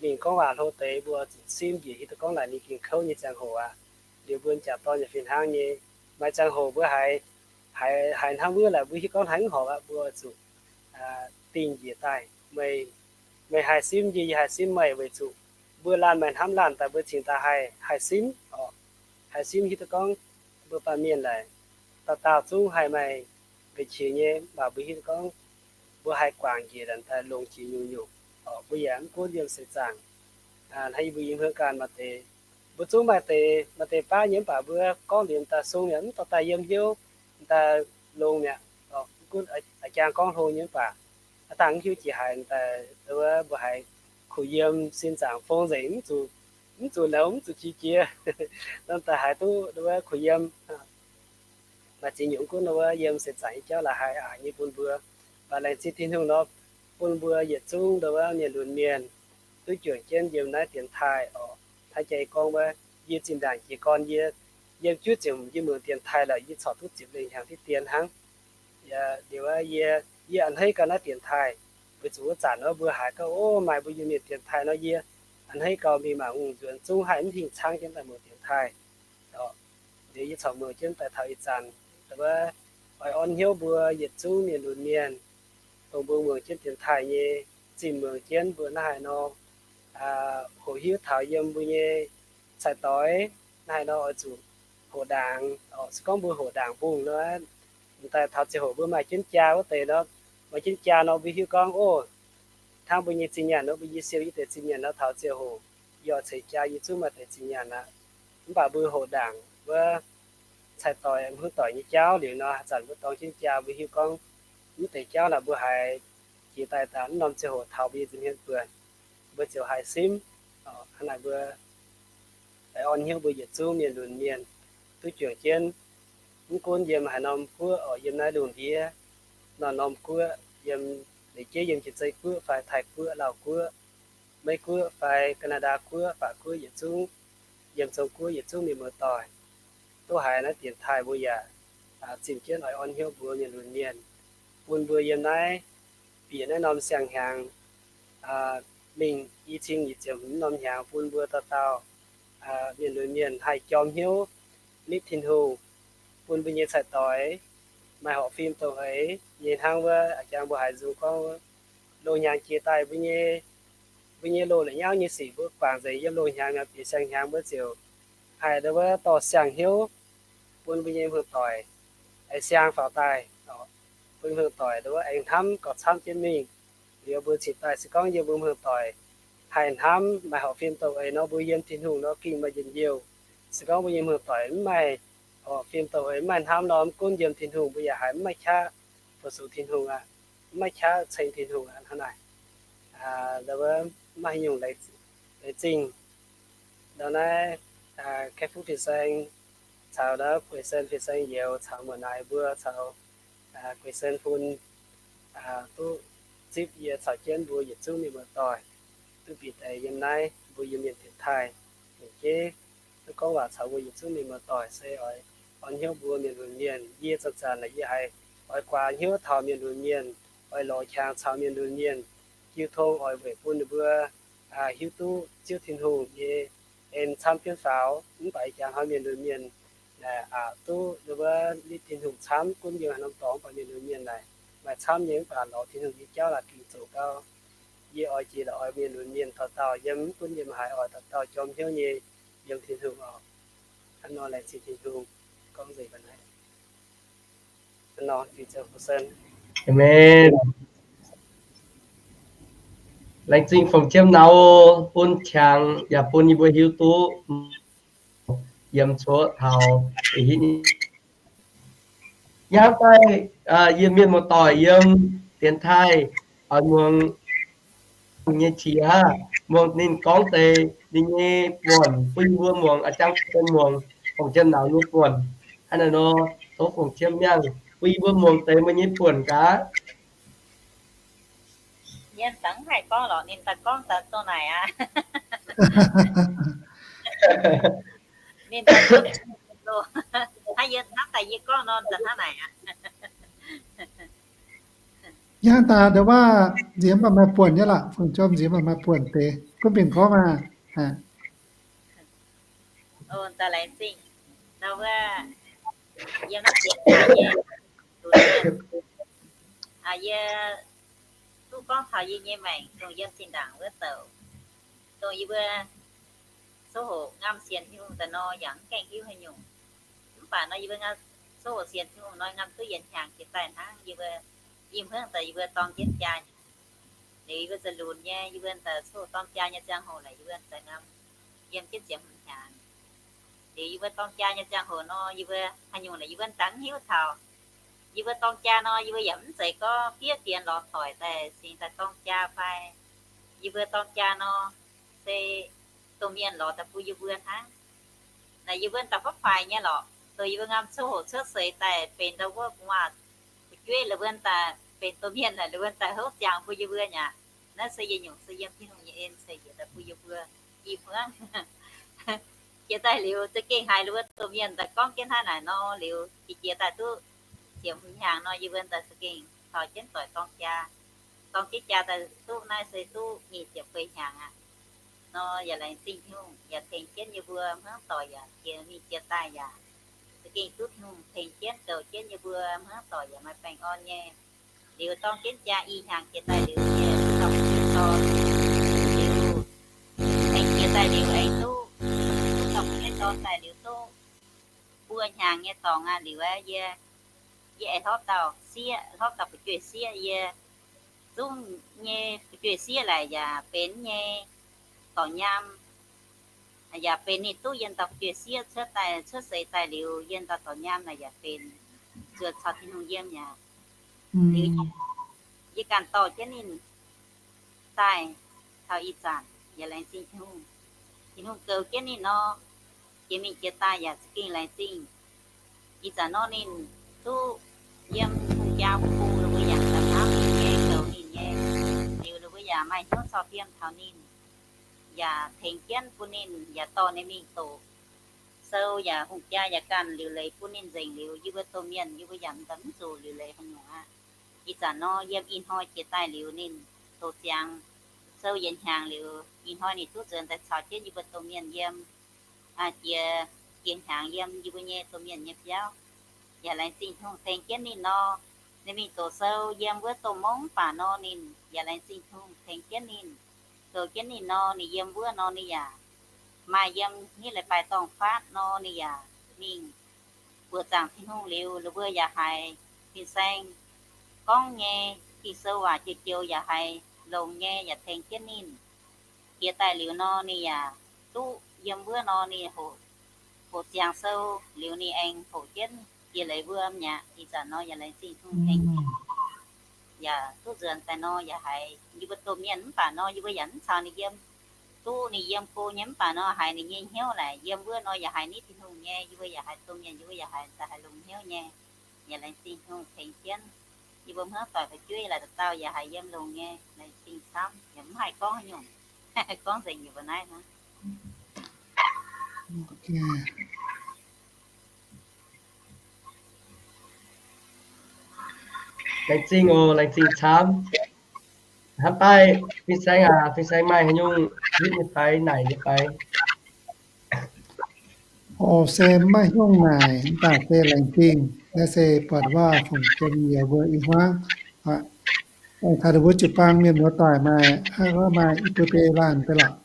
mingh gorngv waac hlo deix mbuo zuqc simv njiec hiuv duqv gorngv naaic ninh gengh kouv nyei ziangh hoc aqv. Liuz mbuo m'jangc dorn yaac fih hnangv nyei. Maaih ziangh hoc mbuo haiz, haiz hnangv wuov naaic mbuo hiuv gorngv haiz mv horpc aqv, mbuo zuqc dingh njiec daaih. Meih, meih haih simv yie, yie haih simv meih weic zuqc mbuo laanh maaih hnamv laanh daaih mbuo cingx daaih haih, haih simv oc. Haih simv hiuv duqv gorngv mbuo baamh mienh naaic dauh dauh zungv haih maaih mbu'qiex nyei, mv baac mbuo hiuv duqv gorngv mbuo haih guangc njiec daaih longx jiex nyungc-nyungc. Mbuo yaac mv gunv yiem seix zaangc, hnangv yie mbuo i hmuangv ganh maaih deix, mbuo zungv maaih deix, maaih deix baav nyei mv baac mbuo gorngv liuz daaih sung yaac mv dorh daaih yiem hnyouv, daaih longx mi'aqv. Mv gunv a'jang gorngv hlo nyei mv baac aav dangh mv hiuv jiex haaix daaih wuov mbuo haiz kuh yiem sin zaangc fong nzengc, mv zuqc, mv zuqc nouz, mv zuqc qiex jiez, norm daaih haiz duqv wuov kuh yiem. Maaih ziex nyungc gunv wuov yiem seix zaangc nyei jauv la'haiz aqc nyei bun mbuo. Mv baac laengz zingh Tin-Hungh nor, bun mbuo yietc zungv ndau wuov mienh lunx mienh duqv juangc jienv yiem naaiv dienx taaih oc. Hnangv jaa gorngv wuov, yie zinh ndaangc jiez gorn yie yiem juov ziepc hmz yie muangx dienx taaih lorqc, yie corc duqv ziepc lengh hnyangx diqv dien hnangv. Liuz yie, yie a'hneiv gau naaiv dienx taaih, weic zuqc wuov zanc nor mbuo haiz gorngv, ov, maaih mbuo Iu-Mienh dienx taaih nor, yie a'hneiv gau mingh mangc ngongh nzuonx zungv haih mv hingh caangv jienv daaih muangx dienx taaih. Liuz yie corc muangx jienv daaih taux ih zanc, oix orn hnyouv mbuo yietc zungv mienh lunx mienh, dongh mbuo muangx jienv dienx taaih nyei, zinh muangx jienv mbuo naaiv haaix nor hoqc hiuv taux yiem mbuo nyei cai-doix naaiv haaix nor oix zuqc hoqc ndaangc. Se gorngv mbuo hoqc ndaangc mbungh nor, daaih taux ziangh hoc mbuo maaih jienv jaa wuov deix nor, maaih jienv jaa nor mbuo hiuv gorngv, ov, hnangv mbuo nyei zinh nyaanh nor, mbuo nyei siou yie deix zinh nyaanh nor, taux ziangh hoc yie oix ceix jaa yie zungv maaih deix zinh nyaanh aqv. Mv baac mbuo hoqc ndaangc wuov cai-doix, hmuangv doic nyei jauv liuz nor, haaix zanc mbuo dorng jienv jaa mbuo hiuv gorngv mv deix jauv naaic mbuo haiz jiex daaih daaih mv norm ziangh hoc taux mbuo nyei nza'hmien buonc, mbuo ziouc haih simv. Hnangv naaic mbuo oix orn hnyouv mbuo yietc zungv mienh lunx mienh duqv juangc jienv, mv gunv yiem haaix norm guoqv oc, yiem naaiv lungh ndiev norm-norm guoqv, yiem leiz jeiv yiem Janx-Zei Guoqv fai Taiv Guoqv, Lauv Guoqv, Meiv Guoqv fai Gaa^naa^ndaa Guoqv, Faac Guoqv yietc zungv, yiem Zong Guoqv yietc zungv mienh muoz-doic, duqv haiz naaiv dienx taaih mbuo yaac zimh jienv oix orn hnyouv mbuo mienh lunx mienh, bun mbuo yiem naaiv bieqc naaiv norm siang-hnyangx mingh i cin nyic ziepc hmz norm hnyangx bun mbuo dauh dauh mienh lunx mienh haih jorm hnyouv nitv Tin-Hungh, bun mbuo nyei cai-doix maaih horpc fim dongh eix nyei hnangv wuov a'jang mbuo haiz nzung gorngv wuov, loz-hnyangx jiex daaih mbuo nyei, mbuo nyei loz-nyauv nyei sic mbuo guangc nzengc yiem loz-hnyangx, bieqc siang-hnyangx mbuo ziouc haih ndau wuov dorh siang-hnyouv bun mbuo nyei hmuangv-doic, aengx siang faaux daaih, bun hmuangv-doic ndau wuov aengx hnamv gauh camv jienv mingh. Liuz mbuo cingx daaih se gorngv yiem mbuo hmuangv-doic haih hnamv maaih horpc fim douh eix nor, mbuo yiem Tin-Hungh nor ging maaih njien-youh. Se gorngv mbuo nyei hmuangv-doic mv maaih horpc fim douh eix, mv maaih hnamv nor, mv gunv yiem Tin-Hungh mbuo yaac haiz mv maaih qaqv fu-sux Tin-Hungh aqv, mv maaih qaqv ceng Tin-Hungh aqv hnangv naaic. Ndau wuov mv maaih haaix nyungc leiz zingh. Ndau naaiv Kaeqv Fuqv Fin-Saeng caux ndau Gueix Sen Fin-Saeng Youz caux muoz-naaic mbuo caux Gueix Sen Fun duqv zipv yie caux jienv mbuo yietc zungv mienh muoz-doic duqv bieqc deix yiem naaiv mbuo Iu-Mienh dienx taaih. Longc jeiv duqv gorngv waac caux mbuo yietc zungv mienh muoz-doic se oix orn hnyouv mbuo mienh lunx mienh. Yie zanc-zanc naaic yie haiz oix guaax hnyouv taux mienh lunx mienh, oix lorz qangx caux mienh lunx mienh, jiu tong oix weic bun ninh mbuo hiuv duqv Ziouv Tin-Hungh nyei en camv jienv faaux. Mv baac jangx hnoi mienh lunx mienh aqc duqv ninh mbuo nitv Tin-Hungh camv gunv yiem haaix norm dorngx, mv baac mienh lunx mienh naaic maaih camv nyei, mv baac lorz Tin-Hungh nyei jauv laaix gingx zoqc gau. Yie oix jiex lorqc, oix mienh lunx mienh dauh dauh yiem, mv gunv yiem haaix oix dauh dauh jorm hnyouv nyei yiem Tin-Hungh oc. Hnangv nor laengz zingh Tin-Hungh. Gorngv nzengc mbuo naaiv. Hnangv nor, Amen. Laengz zingh Fongc Qiemx Nauz bun qangx yaac bun yie mbuo hiuv duqv yiem cuotv taux ih hitv. Hnangv naaiv, yie mienh muoz-doic yiem dienx taaih oix muangx nyei qiex aqv, muangx ninh gorngv deix ninh nyei buonc bun yie mbuo muangx, a'jang muangx Fongc Qiemx Nauz nyei buonc. Hnangv naaiv nor, tov Fongc Qiemx Miangh bun yie mbuo muangx deix meih nyei buonc gaax. Yie zungv haih gorngv lorqc, ninh daaih gorngv daaih dongh naaic aqv. Ninh daaih gorngv, hnangv yie hnamv daaih yie gorngv nor, daaih hnangv naaic aqv. Yie hnangv daaih ndau wuov nziex mv baac maaih buonc nyei lorqc, Fongc Qiemx nziex mv baac maaih buonc deix, gunv mingh gorngv maah. Daaih laengz zingh ndau wuov, yiem naaiv jiex nyei, yie duqv gorngv taux yie nyei maengc dongh yiem zinh ndaangc wuov douc, dongh yie mbuo coqv hoqc ngamv sienx Tin-Hungh daaih nor, yaac mv gaengh hiuv haaix nyungc. Mv baac nor yie mbuo ngamv coqv hoqc sienx Tin-Hungh nor, ngamv duqv yietc hnyangx jiex daaih hnangv. Yie mbuo i hmuangv daaih yie mbuo dorng jienv jaa, liuz yie mbuo za'lunx nyei, yie mbuo daaih coqv dorng jaa nyei ziangh hoc naaic, yie mbuo daaih ngamv yiem jienv ziepc hmz hnyangx. Liuz yie mbuo dorng jaa nyei ziangh hoc nor, yie mbuo haaix nyungc naaic yie mbuo daaih mv hiuv taux. Yie mbuo dorng jaa nor, yie mbuo yaac mv zeiz gorngv fiev fienx lorz toic daaih cingx daaih dorng jaa fai. Yie mbuo dorng jaa nor, se domh mienh lorz daaih bun yie mbuo hnangv. Naaic yie mbuo daaih faaux faix nyei lorqc, dongh yie mbuo ngamv coqv hoqc cuotv seix daaih benx ndau wuov gu'nguaaz fu'jueiv, la'buonc daaih benx domh mienh naaic, la'buonc daaih houv ziangx bun yie mbuo nyei aqv. Naaiv se yietc nyungc se yiem Tin-Hungh nyei en se yietc daaih bun yie mbuo i hmuangv jiex daaih liuz za'gengh haiz la'buonc domh mienh daaih gorngv jienv hnangv naaic nor liuz, jiex jiex daaih duqv ziepc hmz hnyangx nor, yie mbuo daaih za'gengh taux jienv doic dorng jaa. Dorng jienv jaa daaih duqv naaiv se duqv nyic ziepc feix hnyangx aqv. Nor yaac laengz zingh Tin-Hungh yaac tengx jienv yie mbuo hmuangv doic yaac jiex mingh jiex daaih yaac za'gengh duqv Tin-Hungh tengx jienv goux jienv yie mbuo hmuangv doic yaac maaih baengh orn nyei. Liuz dorng jienv jaa i hnyangx jiex daaih liuz, yie duqv dorh jienv dorn liuz, aengx jiex daaih liuz aengx duqv, duqv dorh jienv dorn daaih liuz duqv buo hnyangx nyei dorngx aqv. Liuz aeqv, yie, yie aengx hlorpv dauh sieqv, hlorpv dauh fu'jueiv sieqv. Yie zungv nyei fu'jueiv sieqv laaic yaac benx nyei dorc nyaam, yaac benx ninh duqv yiem dauh fu'jueiv sieqv cuotv daaih, cuotv seix daaih liuz, yiem dauh dorc nyaam naaic yaac benx zuotc caux Tin-Hungh yiem aqv. Liuz yie ganh dorh jienv ninh daaih taux ih zanc yaac laengz zingh Tin-Hungh. Tin-Hungh goux jienv ninh nor, jiex mingh jiex daaih yaac za'gengh laengz zingh. Ih zanc nor ninh duqv yiem hungh jaa bung la'mbuo yaac daaih hnamv ninh nyei, goux ninh nyei. Liuz la'mbuo yaac maaih hnyouv cau fiem taux ninh, yaac tengx jienv bun ninh, yaac dorh ninh mingh doqc sou, yaac hungh jaa yaac ganh liuc leiz bun ninh nzengc. Liuz yie mbuo domh mienh yie mbuo yaac mv zuqc liuc leiz haaix nyungc aqv. Ih zanc nor yiem ih hnoi jiex daaih liuz ninh doqc ziangx sou yietc hnyangx liuz, ih hnoi ninh duqv nzuonx daaih caux jienv yie mbuo domh mienh yiem, jiex, jiex hnyangx yiem yie mbuo nyei domh mienh nyei biauv. Yaac laengz zingh Tin-Hungh tengx jienv ninh nor, Ninh mingh doqc sou yiem wuov domh mungv mv baac nor, ninh yaac laengz zingh Tin-Hungh tengx jienv ninh. Zoux jienv ninh nor, ninh yiem wuov nor, ninh yaac maaih yiem hitv leiz-baaix dorngh-faatv nor, ninh yaac mingh buoqc zaangc Tin-Hungh liuz, ninh mbuo yaac haiz fin-saeng gorngv nyei Ging-Sou waac joux-joux yaac haiz longx nyei, yaac tengx jienv ninh. Jiex daaih liuz nor, ninh yaac duqv yiem wuov nor, ninh hoqc, hoqc ziangx sou liuz, ninh aengx hoqc jienv jiex leiz mbuo mi'aqv. Ih zanc nor yaac laengz zingh Tin-Hungh tengx, yaac duqv nzuonx daaih nor, yaac haiz yie mbuo domh mienh mv baac nor, yie mbuo yaac mv caux ninh yiem. Duqv ninh yiem go nyei mv baac nor, haiz ninh nyei hnyouv naaic yiem wuov nor, yaac haiz nitv Tin-Hungh nyei. Yie mbuo yaac haiz domh mienh, yie mbuo yaac haiz daaih haiz longx hnyouv nyei. Yaac laengz zingh Tin-Hungh tengx jienv. Yie mbuo hmuangv doic fu'jueiv laaix dauh dauh yaac haaix yiem longx nyei, laengz zingh camv, yaac mv haih gorngv haaix nyungc, gorngv nzengc yie mbuo naaiv hnangv. Laengz zingh oc, laengz zingh camv. Hnamv daaih fin-saeng aac, fin-saeng maaih haaix nyungc nitv nyei fai naaic nyei fai? Oc, se maiv haaix nyungc naaic, mv baac se laengz zingh. Naaiv se buatc waac fungc jiem youz mbuo i hmuangv. Taux ninh mbuo jiu-baang mienh muoz-doic maaih, maaih i buo biei laanh deix lorqc,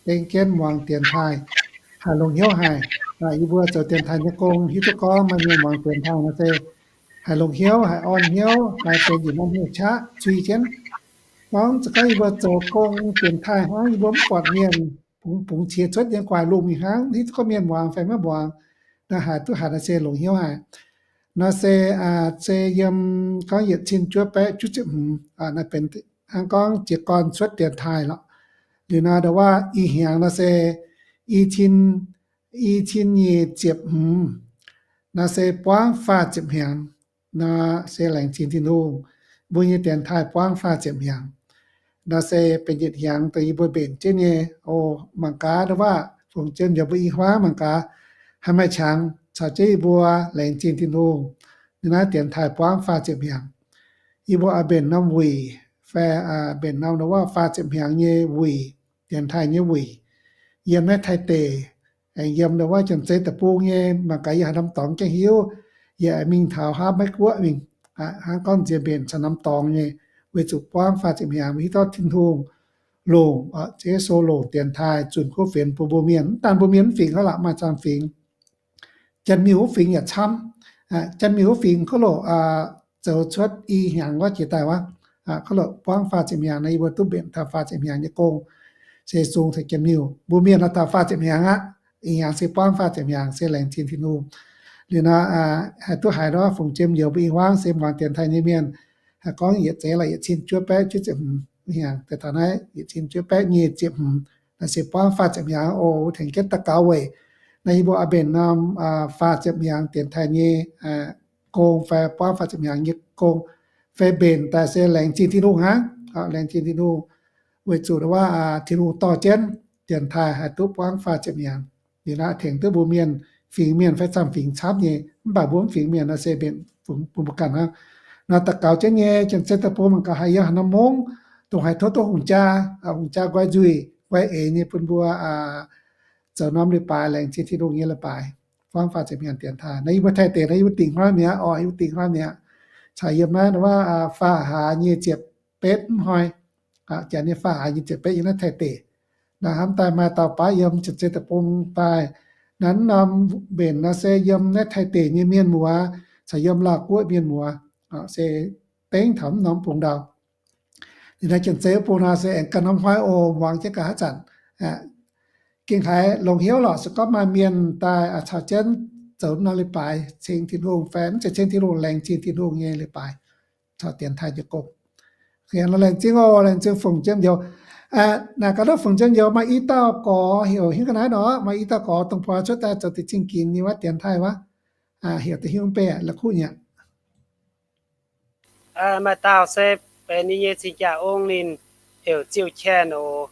dengv jienv muangx dienx taaih, haih longx hnyouv haic. Yie mbuo zoux dienx taaih nyei gong hiuv duqv gorngv maaih mienh muangx dienx taaih nor se haih longx hnyouv, haih orn hnyouv, haih benx yietc norm hnyouv qaqv zui jienv. Gorngv za'gengh yie mbuo zoux gong dienx taaih hnangv, yie mbuo mv buatc mienh bungx, bungx qiex cuotv nyei guaax lungh mingh hnangv, hiuv duqv gorngv mienh muangx fai maiv muangx. Naaiv haiz duqv haiz naaiv se longx hnyouv haic. Naaiv se, se yiem gorngv yietc cin juov baeqv juov ziepc hmz, naaiv benx hnangv gorngv jiez gorn cuotv dienx taaih lorqc. Liuz nor ndau waac i hnyangx naaiv se i cin, i cin nyic ziepc hmz, naaiv se buangv faah ziepc hnyangx. Naaiv se laengz zingh Tin-Hungh, mbuo nyei dienx taaih buangv faah ziepc hnyangx. Naaiv se benx yietc hnyangx dongh yie mbuo mbenc jienv nyei. O, mangc gaax ndau waac fungc jiem youz mbuo i hmuangv mangc gaax haih maaih qangx caux jienv yie mbuo laengz zingh Tin-Hungh. Ninh naaiv dienx taaih buangv faah ziepc hnyangx. Yie mbuo oix mbenc norm wuic fai mbenc norm ndau waac faah ziepc hnyangx nyei wuic, dienx taaih nyei wuic, yiem naaiv Taiv deic, aengx yiem ndau waac Janx-Zei Deic-Bung nyei. Mangc gaax yie haaix norm dorngx gaengh hiuv, yie aengx mingh taux haav Meiv Guoqv mingh, hnangv gorngv nziex mbenc caux norm dorngx nyei, weic zuqc buangv faah ziepc hnyangx hiuv duqv Tin-Hungh longc, Ziouv Yesu longc dienx taaih zunh kuv fienx bun mbuo mienh. Mv daan mbuo mienh mv fingx hnangv, maaih zaang fingx, Janx-Miuh wuov fingx yaac camv. Janx-Miuh wuov fingx kov loc zoux cuotv i hnyangx wuov jiex daaih wuov, kov loc buangv faah ziepc hnyangx nor, yie mbuo duqv mbenc taux faah ziepc hnyangx nyei gong, se sung taux Janx-Miuh. Mbuo mienh nor taux faah ziepc hnyangx aqv. Ih hnyangx se buangv faah ziepc hnyangx, se laengz zingh Tin-Hungh. Liuz nor, haih duqv haiz nor fungc jiem youz mbuo i hmuangv se muangx dienx taaih nyei mienh, haih gorngv yietc zeiz lorqc, yietc cin juov baeqv juov ziepc hmz hnyangx daaih taux naaiv yietc cin juov baeqv nyic ziepc hmz, naaiv se buangv faah ziepc hnyangx oc, tengx jienv daux gaux weic. Naaiv yie mbuo oix mbenc norm faah ziepc hnyangx dienx taaih nyei gong fai buangv faah ziepc hnyangx nyei gong, fai mbenc daaih se laengz zingh Tin-Hungh hnangv, laengz zingh Tin-Hungh, weic zuqc wuov Tin-Hungh dorh jienv dienx taaih haih duqv buangv faah ziepc hnyangx. Liuz naaiv tengx duqv mbuo mienh, fingx mienh fai zaang fingx camv nyei, mv baac mbuo mv fingx mienh nor se mbenc fungx bun mbuo ganh hnangv. Nor daux gaux jienv nyei, Janx-Zei Deic-Bung mangc gaax haaix yiem haaix norm mungv, dongh haih tov duqv hungh jaa, hungh jaa nqoi nzuih nqoi eix nyei bun mbuo zoux norm leiz-baaix, laengz zingh Tin-Hungh nyei leiz-baaix, buangv faah ziepc hnyangx dienx taaih. Naaiv yie mbuo Taiv deic naaiv yie mbuo dingc hnoi mi'aqv oc, yie mbuo dingc hnoi mi'aqv. Caux yiem naaiv wuov faah hlaax nyic ziepc betv mv hnoi, janx nyei faah hlaax nyic ziepc betv yiem naaiv Taiv deic. Naaiv hnamv daaih maaih dauh baav yiem Janx-Zei Deic-Bung daaih. Naaiv norm mbenc nor se yiem naaiv Taiv deic nyei mienh muoz caux yiem Laauh Guoqv mienh muoz, se dengv taux mv norm bung ndau. Liuz naaiv Janx-Zei wuov bung nor se aengx ganh norm hnoi oc, muangx jienv ga'haav zanc. Gengh haiz longx hnyouv lorqc, se gorngv maaih mienh daaih caux jienv zoux norm leiz-baaix ceng Tin-Hungh fai mv zeiz ceng Tin-Hungh, laengz zingh Tin-Hungh nyei leiz-baaix caux dienx taaih nyei gong. Laengz zingh oc, laengz zingh fungc jiem youz. Naaic gaax duqv fungc jiem youz maaih i dauh gorx heuc hiuv ga'naaiv nor, maaih i dauh gorx dongh buatc cuotv daaih zoux deix zingh ginx nyei wuov dienx taaih wuov, heuc deix hiuv mv bei la'kuqv nyei. Maaih dauh se benx ninh nyei cing-jaa ong, ninh heuc Ziouv Qien oc.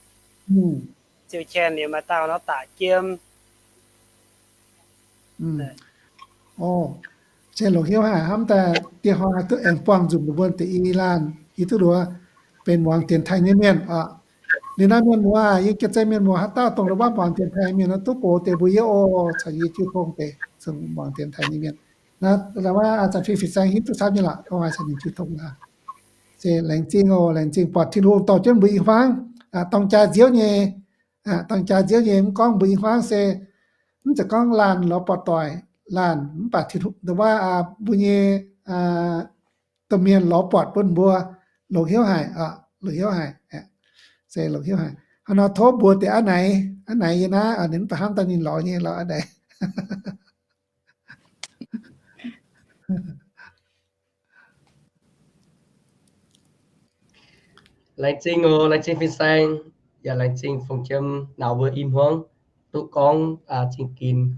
Ziouv Qien liuz maaih dauh nor Da'jiem. O, se longx hnyouv haic hnamv daaih dieh hnoi duqv aengx buangh nzunc mbuo deix i laanh hiuv duqv nduov benx muangx dienx taaih nyei mienh oc. Liuz naaiv mienh muoz, yie ganh zeiv mienh muoz haaix dauh dongh la'wapv muangx dienx taaih mienh nor duqv gox deix mbuox yie oc, caux yie jiu tong deix zungv muangx dienx taaih nyei mienh. Zanc fih fin-saeng hiuv duqv camv nyei lorqc, gorngv haaix caux ninh jiu tong. Se laengz zingh oc, laengz zingh buatc Tin-Hungh dorh jienv mbuo i hmuangv, dorng jaa nziouv nyei, dorng jaa nziouv nyei. Mv gorngv mbuo i hmuangv se mv zeiz gorngv laanh lorz buatc doic, laanh mv baac Tin-Hungh, nduov mbuo nyei domh mienh lorz buatc bun mbuo longc hnyouv haic, longc hnyouv haic. Se longc hnyouv haic. Hnangv nor tov mbuox deix aav naaic, aav naaic yie naaiv, ninh mv baac hnamv daaih ninh lorz nyei lorqc aav naaic. Laengz zingh oc, laengz zingh fin-saeng, yaac laengz zingh Fongc Jiem nauz mbuo i hmuangv duqv gorngv zingh ginx.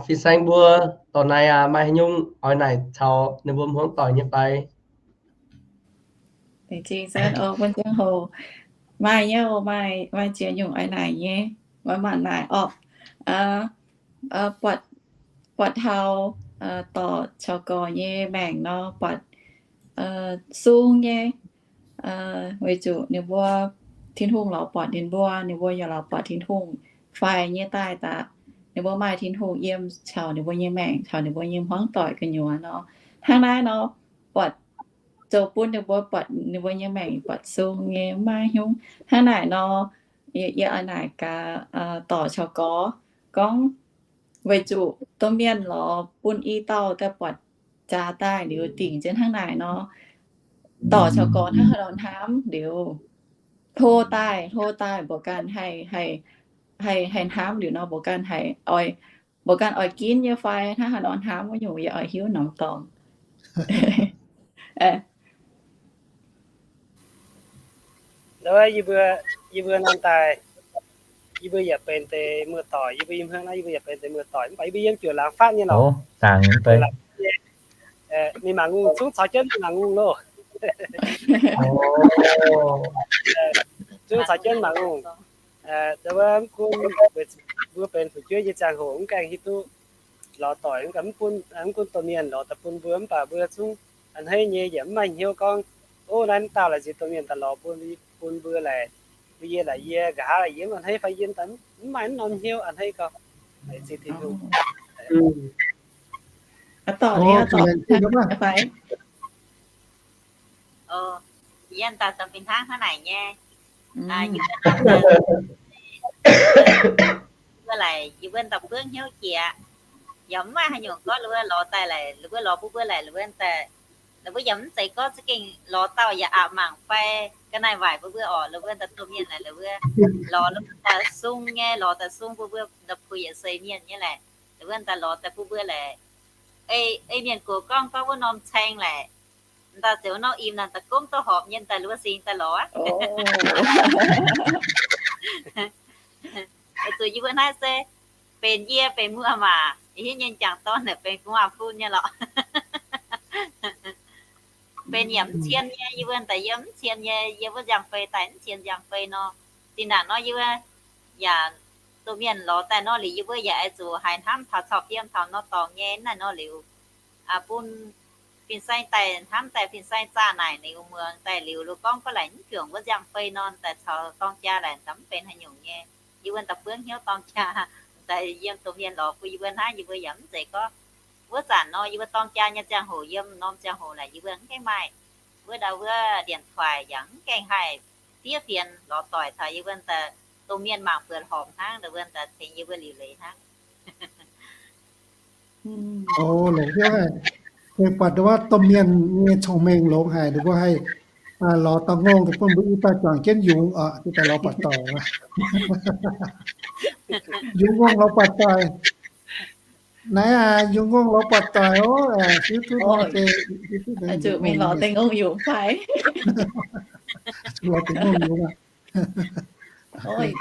Fin-saeng mbuo dorh naaic maaih haaix nyungc oix naaic caux ninh mbuo hmuangv doic nyei fai? Laengz zingh zanc oc, bun ziangh hoc maaih nyei oc, maaih ziex nyungc oix naaic nyei, oix mangc naaic orqc. Buatc taux dorc caux gorx nyei maengc nor, buatc sung nyei, weic zuqc ninh mbuo, Tin-Hungh lorz buatc ninh mbuo, ninh mbuo yaac lorz buatc Tin-Hungh faix nyei daaih daaih. Ninh mbuo maaih Tin-Hungh yiem caux ninh mbuo nyei maengc, caux ninh mbuo nyei hmuangv doic gu'nyuoz nor. Hnangv naaiv nor, buatc zoux bun ninh mbuo buatc ninh mbuo nyei maengc buatc sung nyei maiv hnyungv. Hnangv naaic nor, yie oix naaic gaax dorc caux gorx gorngv, weic zuqc domh mienh lorz bun i dauh daaih buatc jaax daaih liuz dingc jienv hnangv naaic nor, dorc caux gorx hnangv haaix nor hnamv liuz, hlo daaih, hlo daaih mbuo ganh haih, haih hnamv liuz nor, mbuo ganh haih oix, mbuo ganh oix ginv nyei fai hnangv haaix nor hnamv wuov nyungc yie oix hiuv norm dorngx. Yie mbuo, yie mbuo norm daaih, yie mbuo yaac benx deix muoz-doic, yie mbuo i hmuangv naaiv yie mbuo yaac benx deix muoz-doic, mv baac yie mbuo yiem juoqc laangz fatv nyei lorqc. Mingh mangc ngongh, zungv caux jienv mingh mangc ngongh loh. Zungv caux jienv mangc ngongh. Wuov mv gunv mbuo benx fu'jueiv nyei ziangh hoc mv gaengh hiuv duqv lorz doic, mv gunv domh mienh lorz daaih bun mbuo, mv baac mbuo zungv a'hneiv nyei, yaac mv maaih hnyouv gorngv, ov, naaiv mv dauh laaix nziex domh mienh daaih lorz bun, bun mbuo laaix, mbuo yie laaix yie, nqa'haav laaix yie, mv a'hneiv fai yie, mv maaih mv norm hnyouv a'hneiv gau. Zingh Tin-Hungh. Yie daaih dongh fih hnangv hnangv naaic nyei. Yie mbuo laaix, yie mbuo daaih buangv hnyouv jiex, yaac mv maaih haaix nyungc gorngv la'wuov lorz daaih laaix, la'wuov lorz bun mbuo laaix, la'wuov daaih, la'wuov yaac mv zeiz gorngv za'gengh lorz dauh yaac aqc mangc fai ga'naaiv waaic bun mbuo orqc, la'wuov daaih domh mienh laaix, la'wuov lorz daaih sung nyei, lorz daaih sung bun mbuo daaih puix yietc seix mienh nyei laaix, la'wuov daaih lorz daaih bun mbuo laaix, ei mienh gox gorngv gorngv wuov norm caeng laaix, daaih ziouc norm im naaic daaih gomv duqv horpc nyei daaih la'wuov singx daaih lorz. Weic zuqc yie mbuo naaiv se benx yie benx muoz-maac, hiuv nyei jangc dorn naaic benx gu'nguaaz-fun nyei lorqc. Benx yaac mv cien nyei, yie mbuo daaih yiem mv cien nyei, yiem wuov nziang fei daaih mv cien nziang fei nor. Zinh ndaangc nor yie mbuo yaac domh mienh lorz daaih nor liuz, yie mbuo yaac oix zuqc haiz hnamv taux cau fiem taux nor dorngx nyei naaiv nor liuz, bun fin-saeng daaih hnamv daaih fin-saeng zaah naaic liuz muangx daaih liuz, lo gorngv gorngv laaix mv juangc wuov nziang fei nor, daaih caux dorng jaa laaix daaih mv benx haaix nyungc nyei. Yie mbuo daaih buangv hnyouv dorng jaa, daaih yiem domh mienh lorz bun yie mbuo hnangv, yie mbuo yaac mv zeiz gorngv wuov zanc nor, yie mbuo dorng jaa nyei ziangh hoc, yiem norm ziangh hoc laaix yie mbuo mv gaengh maaih wuov ndau wuov điện thoại yaac mv gaengh haih fiev fienx lorz doic taux yie mbuo daaih domh mienh mangc buatc horpc hnangv, daaih mbuo daaih tengx yie mbuo liuc leiz hnangv. Longc hnyouv haic. Mbuo buatc wuov domh mienh nyei cong-mengh longx haic, ninh mbuo haih lorz dauh ngongh daaih bun mbuo i dauh juangc jienv yungz oc, daaih lorz buatc doic. Yungz ngongh lorz buatc doic. Naaiv aac, yungz ngongh lorz buatc doic oc. Hiuv duqv nor se, zuqc mingh lorz deix ngongh yungz fai. Lorz deix ngongh yungz aac. Oix,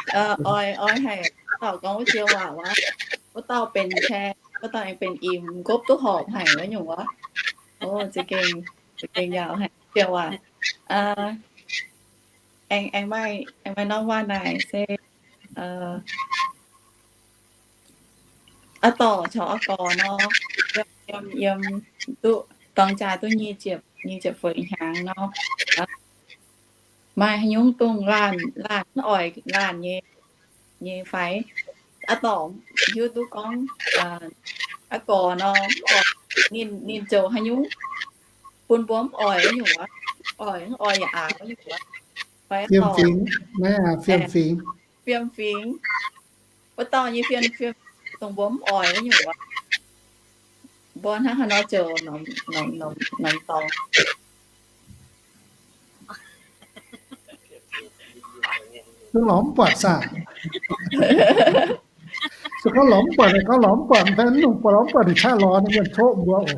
oix haiz dauh gorngv wuov joux waac wuov, wuov dauh benx แชร์, wuov dauh aengx benx imx, gopv duqv horpc haic wuov nyungc wuov. Za'gengh, za'gengh yaauc haic joux waac. Aengx, aengx maaih, aengx maaih norm waac naaic se, aa, dorc caux aa gorx nor, yiem, yiem, yiem duqv dorng jaa duqv nyic ziepc, nyic ziepc feix hnyangx nor, maaih haaix nyungc dongh laanh, laanh mv oix laanh nyei, nyei fai? Aa dorc hiuv duqv gorngv, aa, Aa gorx nor, ninh, ninh zoux haaix nyungc bun mbuo mv oix nyungc wuov? Oix, oix yaac aax nyungc wuov? Fiem fingx, naaiv aac, fiem fingx. Fiem fingx. Wuov dauh nyei fiem, fiem, dongh mbuo mv oix nyungc wuov. Mbuo hnangv haaix nor zoux norm, norm, norm dorngx? Duqv lorz mv buatc saah? Se gorngv lorz mv buatc, gorngv lorz mv buatc, mv lungh buatc, lorz mv buatc, ninh qaqv lorz ninh mienh coqv mbuo oc.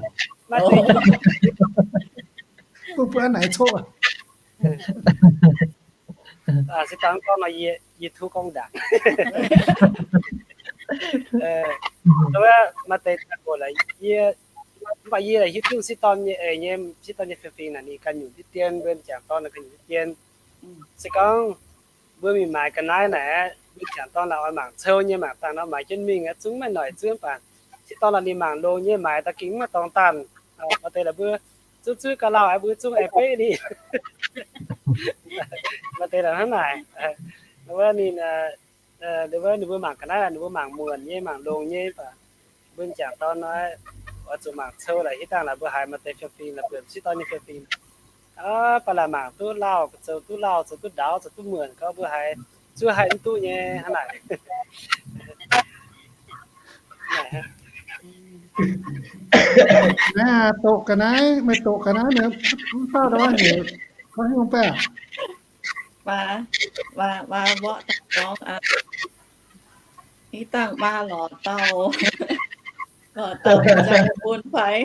Mv baac naaic coqv. Se dangh gorngv nor, yie, yie tov gorngv ndaangc. Maaih deix daaih mbuox laaix yie, mv baac yie hiuv duqv sieqv dorn nyei, nyei, sieqv dorn nyei fiem fingx naaic ninh ganh nyungc diqv dien, mbuo m'jangc dorn naaic ganh nyungc diqv dien. Se gorngv mbuo mingh maaiz ga'naaiv naaic, mbuo m'jangc dorn laaix oix mangc cou nyei, mangc dangh nor maaiz jienv mingh aqv, zungv maiv noic zungv. Mv baac sieqv dorn laaix ninh mangc longx nyei, maaiz daaih gengh maiv dorngx daanh. Maaih deix laaix mbuo zungv zuov ga'lauh aqv, mbuo zungv aengx beiv ninh. Maaih deix laaix hnangv naaic. Wuov ninh, ninh wuov ninh mbuo mangc ga'naaiv laaix ninh mbuo mangc muonc nyei, mangc longx nyei, mv baac mbuo m'jangc dorn nor, oix zuqc mangc cou laaix hitv dangh laaix mbuo haiz maaih deix fiem fingx laaix buonc sieqv dorn nyei fiem fingx. Aa, baac laaix mangc duqv lauh, zoux duqv lauh, zoux duqv ndaauv, zoux duqv muonc, gorngv mbuo haiz zuov haih mv duqv nyei hnangv naaic. Naaiv doqc ga'naaiv, meih doqc ga'naaiv, mv dauh dongh heuc gorngv haaix nyungc baeqv? Maa, maa, maa mborqv daaih gorngv, aa, hitv dangh maa lorz dauh, lorz dauh jangx bun fai?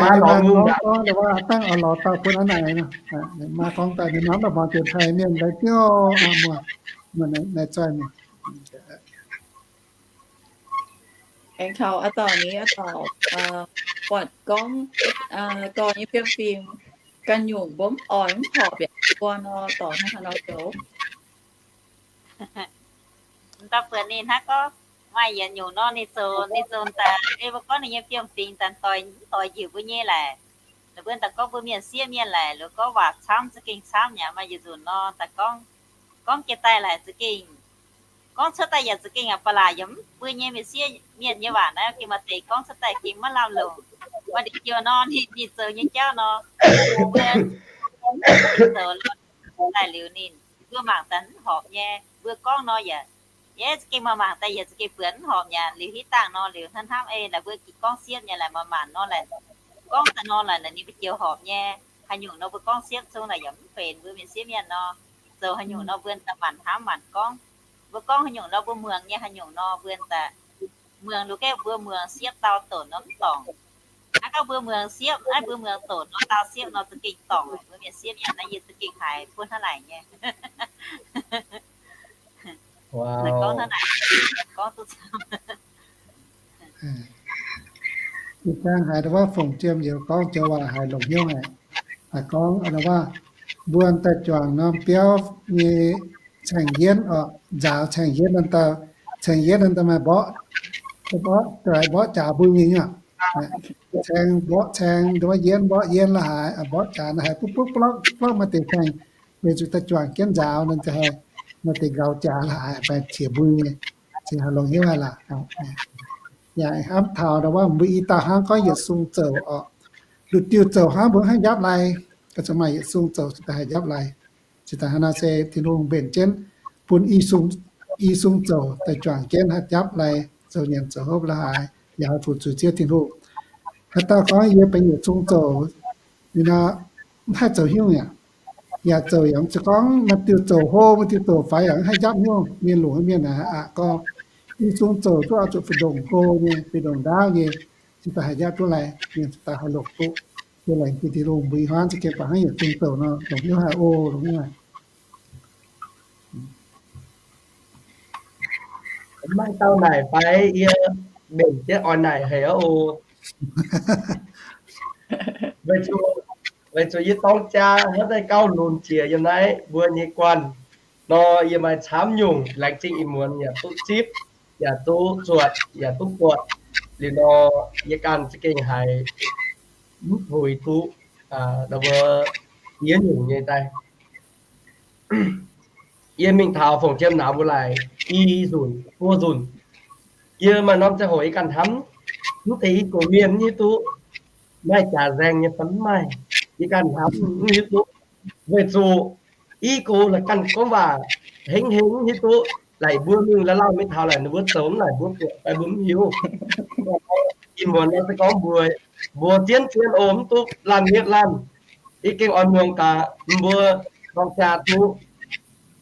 Maa gorngv, gorngv daaih lorz dauh bun hnangv naaic nor. Maa gorngv daaih ninh mbuo mv baac muangx jienv taaih mienh daaih diuh, muoz, naaiv zoih mienh. Aengx taux aa dauh ni, aa dauh, buatc gorngv dorh nyei fiem fingx ganh nyungc mbuo mv oix mv horpc yaac buo nor, dorh hnangv haaix nor zoux? M'dauh buatc ninh hnangv gorngv maaih yietc nyungc nor, ninh zoux, ninh zoux daaih, ei mbuo gorngv ninh nyei fiem fingx daaih doix, doix njiec mbuo nyei laic. Ninh mbuo daaih gorngv mbuo mienh sieqv mienh laic, ninh gorngv waac camv za'gengh camv nyei, maaih yietc nzunc nor daaih gorngv, gorngv jiex daaih laic za'gengh, gorngv cuotv daaih yaac za'gengh aqc ba'laqc yaac mv buo nyei, mienh sieqv mienh nyei waac naaiv gengh maaih deix gorngv cuotv daaih gengh maiv lamh longc. Maaih deix joux nor, ninh, ninh zoux nyei jauv nor, mbuo zoux daaih liuz ninh, mbuo mangc daaih mv horpc nyei, mbuo gorngv nor yaac, yie za'gengh maaih mangc daaih yaac za'gengh buatc mv horpc nyei. Liuz hitv dangh nor liuz hnangv hnamv ei laaix mbuo gorngv siepv nyei laaix maaih maanc nor laaix gorngv daaih nor laaix ninh mbuo joux horpc nyei. Haaix nyungc nor mbuo gorngv siepv zungv naaic yaac mv benx mbuo mienh sieqv mienh nor. Zoux haaix nyungc nor mbuo daaih maanc hnamv maanc gorngv. Mbuo gorngv haaix nyungc nor mbuo muangx nyei, haaix nyungc nor mbuo daaih muangx, lu gaeqv mbuo muangx siepv dau doqc nor mv dorngc. Hnangv gorngv mbuo muangx siepv, aa, mbuo muangx doqc nor dau siepv nor za'gengh dorngc. Mbuo mienh sieqv mienh naaiv yie za'gengh haiz buo hnangv naaic nyei. Gorngv hnangv naaic, gorngv duqv camv. Ih jang haiz wuov Fongc Jiem youz gorngv joux waac haiz longc hnyouv haic. Haiz gorngv wuov mbuo daaih juangc norm biauv nyei caeng-yienv oc, nzaaux caeng-yienv, caeng-yienv naaiv daaih maaih mborqv, mborqv jaax mbuo nyei nyuoqc. Caeng mborqv caeng, wuov yienv mborqv yienv la'haaix, mborqv jaax la'haaix, butv butv blorqv blorqv maaih deix caeng, weic zuqc daaih juangc jienv nzaaux naaiv, maaih deix nqaaux jaax la'haaix, maaih qiex mbuo nyei, cingx haih longc hnyouv haic laac. Yaac hnamv taux wuov mbuo i dauh hnangv gorngv yietc sung zoux oc. Nduqc diuh zoux hnangv mbuo haih njapv lai, zuqc maaih yietc sung zoux cingx daaih haih njapv lai. Cingx daaih hnangv naaiv se Tin-Hungh mbenc jienv bun i sung, i sung zoux daaih juangc jienv haih njapv lai, zoux nyanc zoux hopv la'haaix, yaac haih fu zuiz Ziouv Tin-Hungh. Haaix dauh gorngv yie benx yietc sung zoux, ninh nor mv haih zoux haaix nyungc aqv. Yaac zoux yaac mv zeiz gorngv maaih diuh zoux hlo, maaih diuh zoux faix yaac mv haih njapv haaix nyungc. Mienh longc mienh aqv, gorngv i sung zoux duqv oix zuqc fih ndongc hlo nyei, fih ndongc ndaauv nyei, cingx daaih haih njapv duqv lai, mienh cingx daaih haih longc duqv. Yie laengz zingh Tin-Hungh mbuo i hmuangv za'gengh baac hnangv yietc zungv zoux nor, longc hnyouv haic oc, longc hnyouv haic. Maiv dau naaic fai yie mbenc jienv oix naaic haic oc. Weic zuqc, weic zuqc yie dorng jaa hnangv naaiv gauh lunx jiex yiem naaiv mbuo nyei guanh nor, yie maaih camv nyungc laengz zingh ih muonz yaac duqv zipv, yaac duqv zuotc, yaac duqv buatc. Liuz nor, yie ganh za'gengh haiz mv puix duqv, aa, mbuo yie nyungc nyei daaih. Yie mingh taux Fongc Jiem nauz mbuo laaic i nzunc buo nzunc. Yie maaih norm ziangh hoc yie ganh hnamv, mv deix i gox mienh mv hiuv duqv maaih jaax nzaeng nyei fai mv maaih. Yie ganh hnamv mv hiuv duqv, weic zuqc i gox la'ganh gorngv waac hengx hengx mv hiuv duqv, laic mbuo mingh la'laauh mingh taux laic ninh mbuo zoux mv laic mbuo buatc fai mbuo mv hiuv. Ih muonz nor se gorngv mbuo, mbuo zien zien oc, mv duqv laanh mietv laanh. Yie gengh oix muangx gaax mbuo dorng jaa duqv,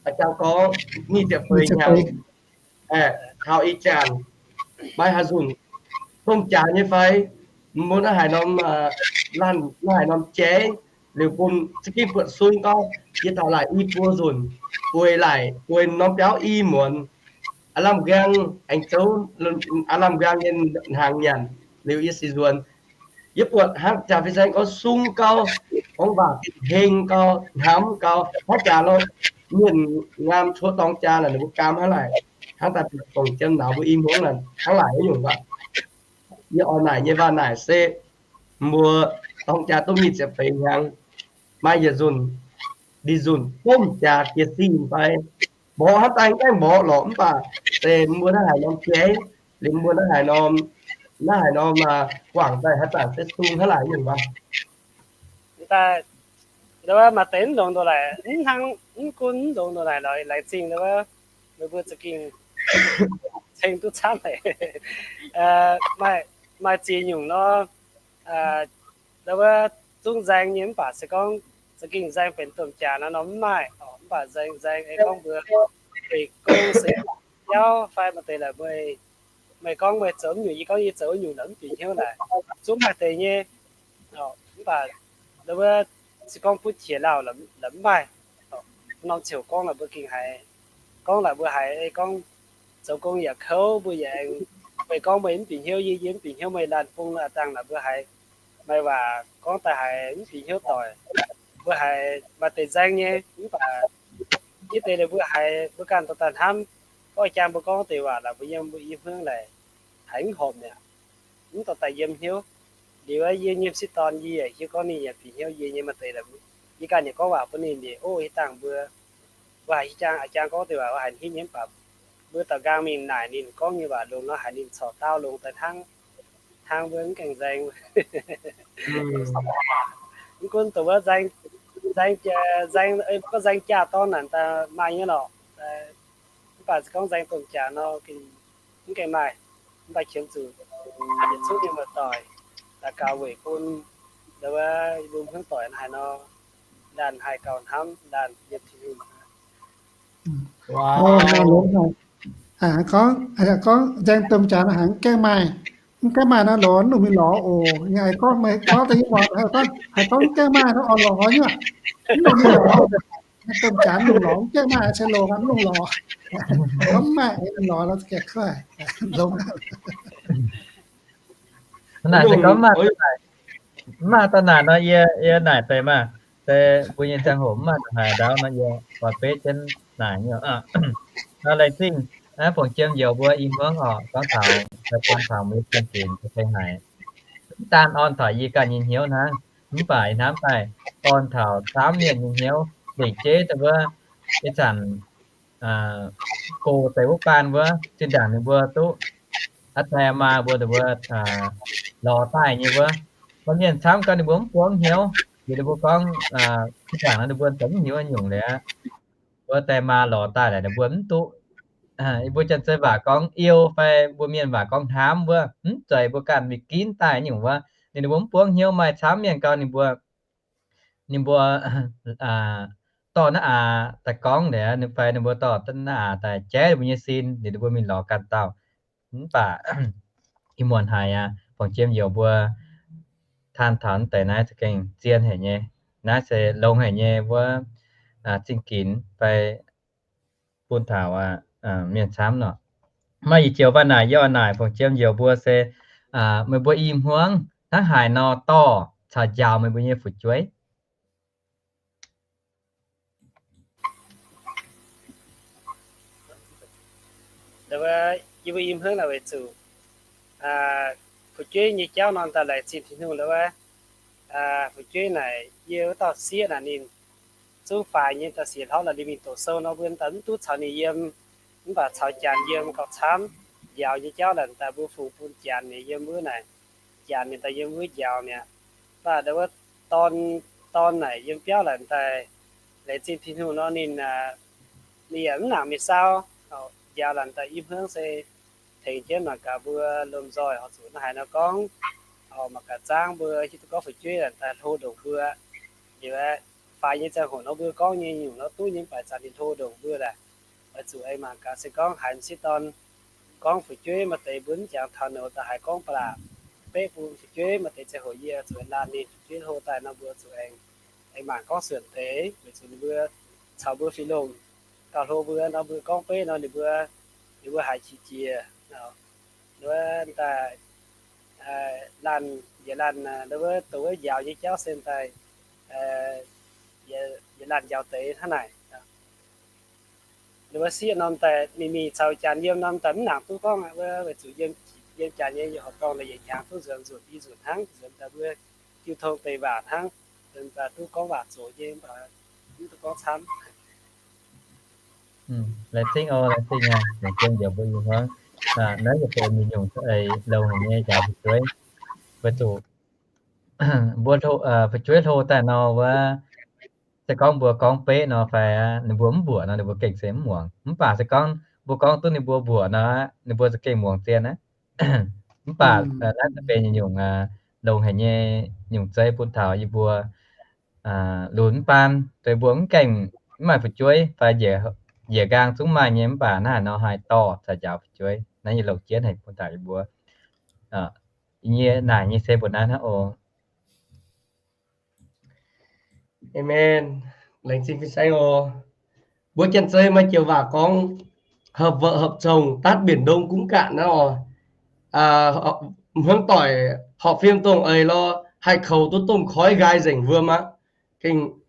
a'jang gorngv nyic ziepc feix hnyangx, taux ih zanc maiv haih nzunc domh jaax nyei fai? Mbuo naaiv haaix norm, naaiv haaix norm jaiv, liuz bun za'gengh buatc sung gau. Yie taux laaic i buo nzunc, bueix laaic bueix norm biauv i muonz, aav lamh nqaang aengx zoux, aav lamh nqaang nyei hnaangx nyanc, liuz yie se nzuonx. Yie buatc hnangv jaax fih nzaeng gorngv sung gau, gorngv waac hengx gau, hnamv gau, hnangv jaax lo, mienh ngaam cuotv dorng jaa naaic ninh mbuo gaam hnangv naaic, hnangv daaih fongc jiem nauz mbuo i hmuangv naaic hnangv naaic nyungc aqv. Yie oix naaic nyei waac naaic se mbuo dorng jaa duqv nyic ziepc feix hnyangx, maaih yietc nzunc, ndin nzunc domh jaax jiex sih fai? Mborqv hnangv daaih gaengh mborqv lorqc, mv baac se mbuo naaiv haaix norm jaiv, liuz mbuo naaiv haaix norm, naaiv haaix norm guangc daaih haaix zanc se sung hnangv naaic nyungc aqv. Daaih, maaih deix mv longx ndongc naaic, mv hnangv, mv gunv mv longx ndongc naaic lorqc, laengz zingh wuov, meih mbuo za'gengh ceng duqv camv haic. Maaih, maaih ziex nyungc nor, wuov, zungv nzaeng nyei mv baac se gorngv za'gengh nzaeng benx domh jaax nor, nor mv maaih, mv baac nzaeng, nzaeng ei gorngv mbuo weic gong se jauv fai maaih deix laaix meih, meih gorngv meih zoux mv nyungc, yie gorngv yie zoux wuov nyungc naaic mv bieqc hnyouv naaic, zungv maaih deix nyei. Mv baac wuov, se gorngv butv qiex lauh laaix mv maaih. Norm ziouc gorngv laaix mbuo gengh haiz, gorngv laaix mbuo haiz ei gorngv zoux gong yaac kouv, mbuo yaac aengx, meih gorngv meih mv bieqc hnyouv, yie, yie mv bieqc hnyouv, meih laanh bung laanh dangh naaic mbuo haiz maaih waac gorngv daaih haiz mv bieqc hnyouv doic. Mbuo haiz maaih deix nzaeng nyei, mv baac yie deix liuz mbuo haiz mbuo ganh dorh daaih hnamv, gorngv jang mbuo gorngv deix waac laaix mbuo yiem mbuo i hmuangv laaix haiz mv horpc mi'aqv, mv dorh daaih yiem hnyouv. Liuz yie nyei m'sieqv dorn yie yaac hiuv gorngv ninh yaac bieqc hnyouv yie nyei maaih deix laaix, yie ganh yaac gorngv waac bun ninh nyei, o, hiuv dangh mbuo, mbuo haiz hiuv jang, a'jang gorngv deix waac mbuo haiz hnitv nyei mv baac mbuo daux nqaang mingh naaic ninh gorngv nyei waac longx nor haiz ninh corc dau longx daaih hnangv, hnangv mbuo mv gaengh nzaeng. Mv gunv dongh wuov nzaeng, nzaeng, nzaeng, gorngv nzaeng jaa dorn naaic daaih maaih nyei lorqc. Mv baac se gorngv nzaeng domh jaax nor, mv gaengh maaih. Mv baac qiemx zuqc yietc zungv mienh muoz-doic daux gaux weic bun wuov lungh hmuangv doic haaix nor, laanh haih gauh hnamv, laanh yiem Tin-Hungh. Gorngv, gorngv nzaeng domh jaax naaic haiz mv gaengh maaih, mv gaengh maaih nor lorz, mv longc mingh lorz oc. Yie haiz gorngv, meih gorngv da'nyeic waac haiz gorngv, haiz gorngv mv gaengh maaih nor oix lorz nyei. Mv longc mingh lorz. Domh jaax mv longc lorz, mv gaengh maaih se longc, mv longc lorz. Gorngv mv maaih lorz lorz gaengh kuaih. Longc. Naaic se gorngv mv maaih, mv maaih daaih naaic nor, yie, yie naaic deix maah. Se mbuo nyei ziangh hoc mv maaih haaix ndau nor, yie oix beiv jienv naaic nyei. Nor laengz zingh naaiv fongc jiem njoux mbuo i hmuangv oc, gorngv taux, gorngv taux mbuo nyei zingh ginx za'gengh haic. Mv daan orn taux yie ganh nyei hnyouv hnangv, mv baac ih hnamv daaih orn taux camv mienh nyei hnyouv. Lengc jeiv deix wuov, ih zanc go deix wuov baan wuov, zinh ndaangc ninh mbuo duqv aa die maa mbuo, ninh mbuo lorz daaih nyei wuov, mbuo mienh camv gau ninh mbuo mv buangv hnyouv. Liuz ninh mbuo gorngv, zinh ndaangc nor ninh mbuo zoux mv hiuv nyungc liuz, mbuo die maa lorz daaih laaix ninh mbuo mv duqv, mbuo janx-zei waac gorngv iou fai mbuo mienh waac gorngv hnamv wuov, mv zeiz mbuo ganh mingh ginv daaih nyungc wuov. Ninh, ninh mbuo mv buangv hnyouv, maaih camv mienh gau ninh mbuo, ninh mbuo dorh naaiv aax daaih gorngv liuz, fai ninh mbuo dorh naaiv aax daaih jaiv ninh mbuo nyei sin, liuz ninh mbuo mingh lorz ganh dauh. Mv baac ih muonz haic aqv, fongc jiem njoux mbuo taan taux naaiv deix naaiv za'gengh zien haic nyei. Naaiv se longx haic nyei wuov zingh ginx fai bun taux mienh camv nor. Maaih yietc joux waac naaic yie oix naaic fongc jiem njoux mbuo se, meih mbuo i hmuangv hnangv haaix nor dorh caux njaaux meih mbuo nyei fu'jueiv? Yie mbuo i hmuangv naaic weic zuqc fu'jueiv nyei jauv nor daaih laengz zingh Tin-Hungh wuov. Fu'jueiv naaic yie wuov dauh sieqv naaic ninh zungv faix nyei, daaih siec hlorv naaic ninh mingh doqc sou nor mbuo daaih mv duqv caux ninh yiem, mv baac caux janx yiem gauh camv. njaaux nyei jauv laanh daaih mbuo fungx bun janx ninh yiem wuov naaic, janx ninh daaih yiem wuov njaaux mi'aqv. Mv baac ndau wuov dorn, dorn naaic yiem biauv laanh daaih, laengz zingh Tin-Hungh nor ninh, ninh yaac mv nangc mingh saau. Njaaux laanh daaih i hmuangv se tengx jienv mangc gaax mbuo lomh nzoih oix zuqc naaiv haaix nor gorngv, mangc gaax zaangv mbuo hiuv duqv gorngv fu'jueiv laanh daaih hlo ndongc mbuo. Liuz faix nyei ziangh hoc nor mbuo gorngv nyei nyungc nor duqv nyei, mv baac zanc ninh hlo ndongc mbuo daaih, oix zuqc aengx mangc gaax se gorngv haaix m'sieqv dorn gorngv fu'jueiv maaih deix mbuo mv jangx taux nouh daaih haiz gorngv ba'laqc, beqv bun fu'jueiv maaih deix ziangh hoc yie zuqc laanh ninh fu'jueiv hlo daaih nor mbuo zuqc aengx, aengx mangc gorngv suonc deix, weic zuqc ninh mbuo caux mbuo fih longh, gauh hlo mbuo nor mbuo gorngv beqv nor ninh mbuo, ninh mbuo haiz qiex jiez. Wuov daaih laanh, yietc laanh wuov dongh wuov njaaux nyei jauv se daaih, yietc laanh njaaux deix hnangv naaic. Wuov sieqv norm daaih mingh mingh caux janx yiem norm daaih mv nangc duqv gorngv, weic zuqc yiem janx nyei horqc dorngh yietc hnyangx duqv nzuonx nzunc i nzunc hnangv, nzuonx daaih mbuo jiu tong deix waac hnangv, nzuonx daaih duqv gorngv waac zoqc nyei, mv baac mv duqv gorngv camv. Laengz zingh oc, laengz zingh aqv, laengz zingh njoux mbuo i hmuangv. Naaiv yaac benx nyungc-nyungc longx haic nyei njaaux fu'jueiv, weic zuqc mbuo fu'jueiv hlo daaih nor wuov, se gorngv mbuo gorngv beqv nor fai ninh mbuo mv mbuoqc nor ninh mbuo gengh se mv muangx. Mv baac se gorngv mbuo gorngv duqv ninh mbuo mbuoqc nor, ninh mbuo za'gengh muangx zien aqv. Mv baac naaiv benx nyungc longx haic nyei nyungc zeiv bun taux yie mbuo lunx mv baan, deix mbuo mv gaengh, mv maaih fu'jueiv fai njiec nqaang zungv maaih nyei, mv baac naaiv haaix nor haih dorh caux njaaux fu'jueiv, naaiv nyei longc jienv haic bun taux yie mbuo. Yie naaic nyei se mbuo naaiv hnangv oc. Amen. Laengz zingh fin-saeng oc. Mbuo Janx-Zei maaih joux waac gorngv, hợp vợ hợp chồng tát biển Đông cũng cạn aqv oc. Hmuangv doic horpc fim dongh eix lorh, haih koux duqv domh koiv nqaai nzengc wuom aqv.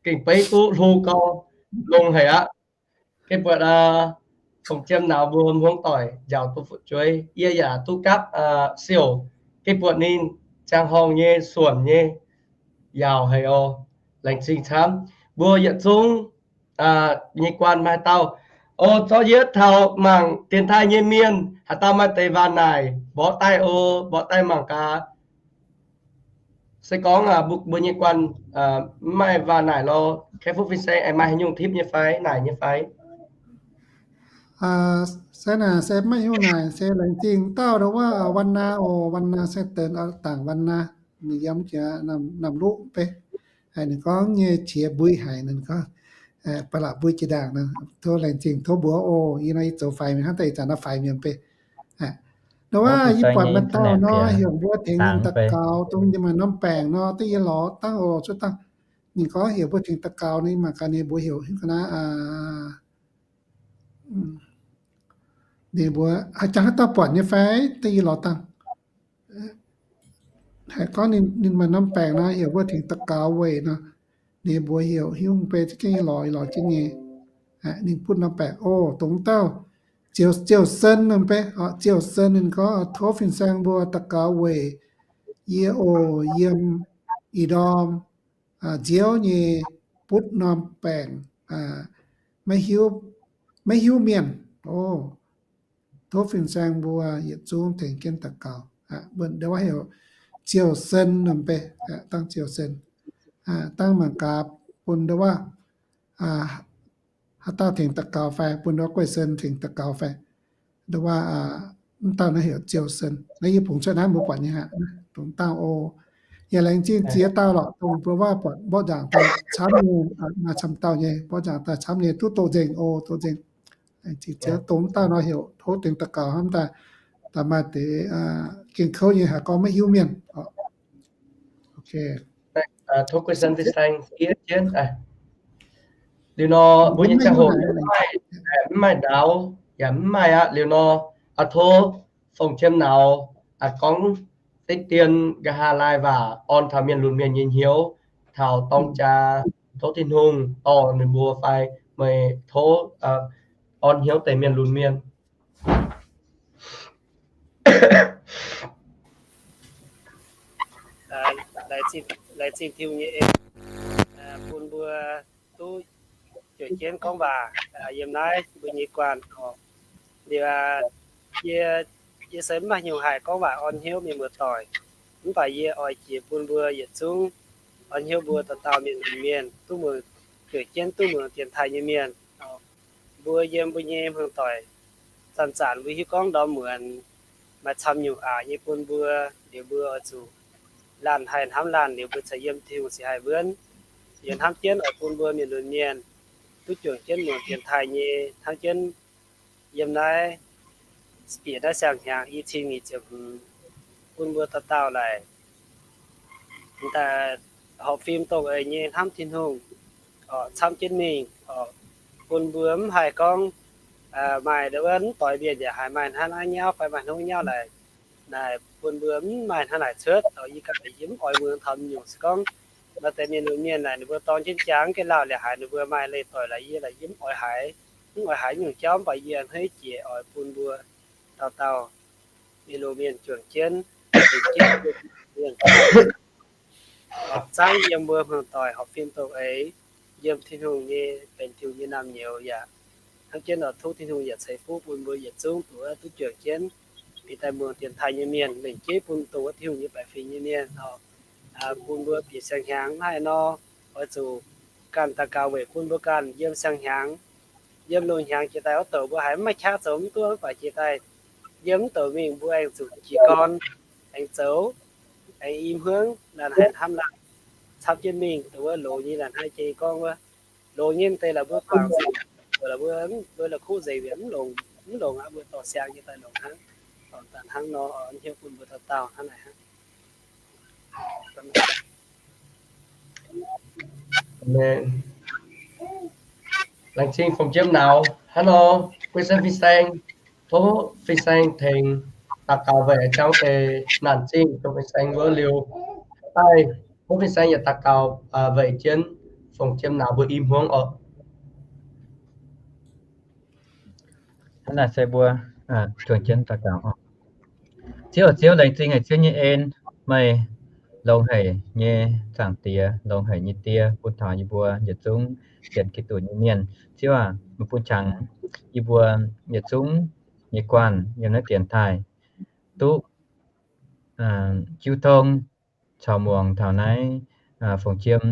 Gengh beiv duqv hlo gau, longx haic aqv. Gengh buatc fongc jiem nauz mbuo hmuangv doic njaaux duqv fu'jueiv, yie yaac duqv gapv siouc. Gengh buatc ninh ziangh horngh nyei suonc nyei yaauc haic oc. Laengz zingh camv. Mbuo yietc zungv nyei guanh maaih dauh, o, zorqv yietv taux mangc dienx taaih nyei mienh, haaix dauh maaih deix waac naaic mborqv daaih o, mborqv daaih mangc gaax. Se gorngv mbuo nyei guanh mv maaih waac naaic lorh, kei fuqv fin-saeng aengx maaih haaix nyungc tipv nyei fai, naaic nyei fai? Se naaic se maiv hiuv naaic, se laengz zingh dauh ndau wuov Wan Naa oc. Wan Naa se deix dangc Wan Naa, ninh yiem jiex Namh Luqv beiv. Ninh gorngv nyei qiex mbui haic, ninh gorngv ba'laqc mbui jiex ndaangc. Tov laengz zingh tov mbuox oc. Yie nor yie zoux faix mienh hnangv, daaih ih zanc nor faix mienh beiv. Ndau wuov yie buatc maaih dauh nor heuc mbuo tengx ninh daux gaux dongh yie maaih norm baengc nor, dongh yie lorz dangh oc, cuotv dangh. Ninh gorngv heuc mbuo tengx daux gaux, ninh mangc gaax ninh mbuox heuc hiuv ga'naaiv. Ninh mbuox haaix jangx haaix dauh buatc nyei fai, dongh yie lorz dangh. Haiz gorngv ninh maaih norm baengc nor heuc mbuo tengx daux gaux weic nor, ninh mbuox heuc hiuv mv bei za'gengh yie lorz, yie lorz jienv nyei. Ninh butv norm baengc oc, dongh dauh Ziouc, Ziouc Sen nor mv bei, Ziouc Sen ninh gorngv tov fin-saeng mbuo daux gaux weic yie oc, yiem ih ndorm nziouv nyei butv norm baengc, maiv hiuv, maiv hiuv mienh oc. Tov fin-saeng mbuo yietc zungv tengx jienv daux gaux. Mbuo ndau wuov heuc Ziouc Sen nor mv bei, dangh Ziouc Sen. Dangh mangc gaax bun ndau wuov haaix dauh tengx daux gaux fai, bun ndau wuov Guei Sen tengx daux gaux fai. Ndau wuov mv dauh naaiv heuc Ziouc Sen. Naaiv yie bungx cuotv naaiv mbuo buatc nyei aqv. Dongh dauh oc. Yaac laengz zingh ziex dauh lorqc, dongh mbuo waac buatc mborqv nzaangc daaih camv nyei, maaih camv dauh nyei, mborqv nzaangc daaih camv nyei, duqv doqc nzengc oc, doqc nzengc. Laengz zingh ziex dauh. Dongh mv dauh nor heuc tov tengx daux gaux hnangv daaih, daaih maaih deix gengh kouv nyei haiz gorngv maiv hiuv mienh. Tov Guei Sen fin-saeng fiev jienv. Liuz nor mbuo nyei ziangh hoc mv maaih ndaaux yaac mv maaih aqv. Liuz nor tov fongc jiem nauz gorngv deix dien nqa'haav laai waac orn taux mienh lunx mienh nyei hnyouv, taux dorng jaa, tov Tin-Hungh dorh ninh mbuo fai meih tov orn hnyouv deix mienh lunx mienh. Laengz zingh Tin-Hungh nyei en bun mbuo duqv juoqc jienv gorngv waac yiem naaiv mbuo nyei guanh oc. Liuz yie Yie se mv maaih hnyouv haih gorngv waac orn hnyouv mienh muoz-doic, mv baac yie oix jiex bun mbuo yietc zungv orn hnyouv mbuo dauh dauh mienh lunx mienh duqv muangx, juangc jienv duqv muangx dienx taaih nyei mienh. Mbuo yiem mbuo nyei hmuangv doic, zanc-zanc mbuo hiuv gorngv ndorm muonz maaih camv nyungc aqc nyei bun mbuo, liuz mbuo oix zuqc laanh haih hnamv laanh, liuz mbuo caux yiem Tin-Hungh ziouc haih wuonv. Yie hnamv jienv oix bun mbuo mienh lunx mienh duqv juangc jienv muangx dienx taaih nyei, hnamv jienv yiem naaiv bieqc naaiv siang-hnyangx i cin nyic ziepc hmz, bun mbuo dauh dauh laaic horpc fim dongh eix nyei hnamv Tin-Hungh, camv jienv mingh, bun mbuo mv haih gorngv maaih wuov mv doix mienh yaac haiz maaih hnangv naaiv nyauv fai maaih hnangv nyauv laaic. Naaic bun mbuo mv maaih hnangv naaic cuotv. Yie ganh yie mv oix muangx taux nyungc se gorngv maaih deix mienh lunx mienh naaic ninh mbuo dorng jienv jangx ga'lauh liuz haiz ninh mbuo maaih leih doic laaix yie, laaix yie mv oix haiz, mv oix haiz nyungc jauv, mv baac yie hneiv jiex oix bun mbuo dauh dauh mienh lunx mienh juangc jienv, juangc jienv mienh horpc zaangv yiem mbuo hmuangv doic, horpc fim dongh eix yiem Tin-Hungh nyei, benx Tin-Hungh nyei naamh nyouz yaac hnamv jienv oix tov Tin-Hungh yaac ceix fuqv bun mbuo yietc zungv duqv, duqv juangc jienv bieqc daaih muangx dienx taaih nyei mienh, lengc jeiv bun dongh wuov Tin-Hungh nyei baeqc fingx nyei mienh oc, bun mbuo bieqc siang-hnyangx naaiv nor, oix zuqc ganh daux gaux weic bun mbuo ganh yiem siang-hnyangx, yiem loz-hnyangx jiex daaih wuov douc mbuo haiz mv maaih qaqv zoux mv duqv, mv baac jiex daaih yiem mv douc mingh mbuo aengx zuqc jiez gorn, aengx zoux, aengx i hmuangv laanh haih hnamv laanh, camv jienv mingh dongh wuov longx nyei laanh haih jiex gorngv wuov, longx nyei deix laaix mbuo guangc nzengc, laaix mbuo, mbuo la'kuqv nzengc, mv longx, mv longx aqv, mbuo dorh siang nyei daaih longx hnangv. Dongh daaih hnangv nor, hnyouv bun mbuo dauh dauh hnangv naaic hnangv. Amen. Laengz zingh Fongc Jiem Nauz hnangv nor, bun sen fin-saeng, tov fin-saeng tengx daux gaux weic jauv deix naanc zingh dongh fin-saeng wuov liuz, daaih tov fin-saeng yaac daux gaux weic jienv Fongc Jiem Nauz mbuo i hmuangv oc. Hnangv naaic se mbuo juangc jienv daux gaux oc. Ziouv, Ziouv, laengz zingh haic Ziouv nyei en, meih longx haic nyei Zaangc Diex, longx haic nyei Die, bun taux yie mbuo yietc zungv sienx Giduc nyei mienh. Ziouv aac, meih bun qangx yie mbuo yietc zungv nyei guanh yiem naaiv dienx taaih duqv jiu tong caux muangx taux naaiv Fongc Jiem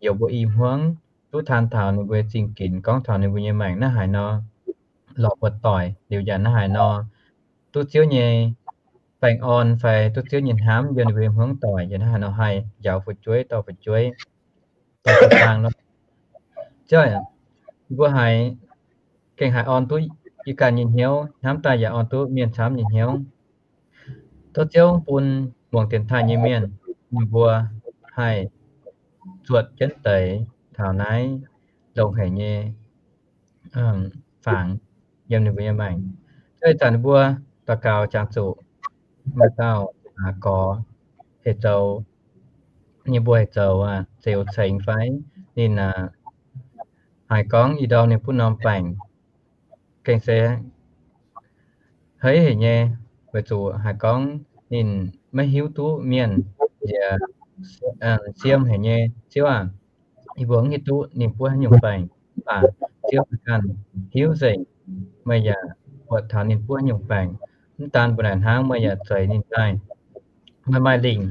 youz mbuo i hmuangv, duqv taan taux ninh mbuo nyei zingh ginx, gorngv taux ninh mbuo nyei maengc naaiv haaix nor lorz buatc doic, liuz yaac naaiv haaix nor duqv Ziouv nyei baengh orn fai duqv Ziouv nyei hnamv yiem ninh mbuo nyei hmuangv doic, yaac naaiv haaix nor haih njaaux fu'jueiv, dorh fu'jueiv, dorh jiu-baang nor. Ziouv, mbuo haiz gengh haiz orn duqv yie ganh nyei hnyouv, hnamv daaih yaac orn duqv mienh camv nyei hnyouv. Tov Ziouv bun muangx dienx taaih nyei mienh, ninh mbuo haih zuotc jienv deix taux naaiv longx haic nyei fangx yiem ninh mbuo nyei maengc. Ih zanc ninh mbuo daux gaux jangx zuqc maaih dauh gorx heuc zoux, yie mbuo heuc zoux Zeuz Cengx fai. Ninh haiz gorngv ih ndorm ninh butv norm baengc gengh se hei hec nyei, weic zuqc haiz gorngv ninh maiv hiuv duqv mienh nziex, siem hec nyei. Ziouv aac, yie mbuo mv hiuv duqv ninh buov haaix nyungc baengc, mv baac Ziouv meih ganh hiuv nzengc, meih yaac buatc taux ninh buov haaix nyungc baengc. Mv daan mbuo naaic hnangv, meih yaac zeix ninh daaih. Meih maaih lingc,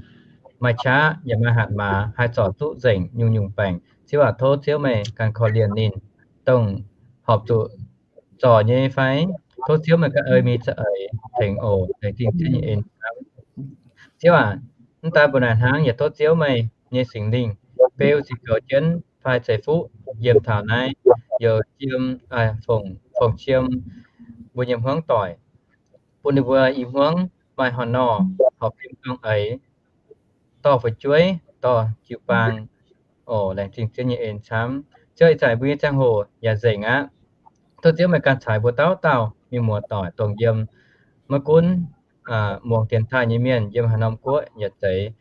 maaih qaqv, yaac maaih hatc maaz haih zorc duqv nzengc nyungc-nyungc baengc. Ziouv aac, tov Ziouv meih ganh korv-lienh ninh, dongh horpc zuqc zorc nyei fai? Tov Ziouv meih ganh ei mingh za'eix tengx oc. Laengz zingh Ziouv nyei en camv. Ziouv aac, mv daan mbuo naaic hnangv, yaac tov Ziouv meih nyei Singx Lingh beu ziqc goux jienv fai ceix fuqv yiem taux naaiv youz jiem, Fongc Jiem mbuo nyei hmuangv doic, bun ninh mbuo i hmuangv maaih horh nor, horpc fim dongh eix, dorh fu'jueiv, dorh jiu-baang oc. Laengz zingh Ziouv nyei en camv. Ziouv, ih zanc mbuo nyei ziangh hoc yaac nzengc aqv. Tov Ziouv meih ganh caux mbuo dauh dauh mienh muoz-doic dongh yiem maiv gunv muangx dienx taaih nyei mienh yiem haaix norm guoqv yaac zeiz,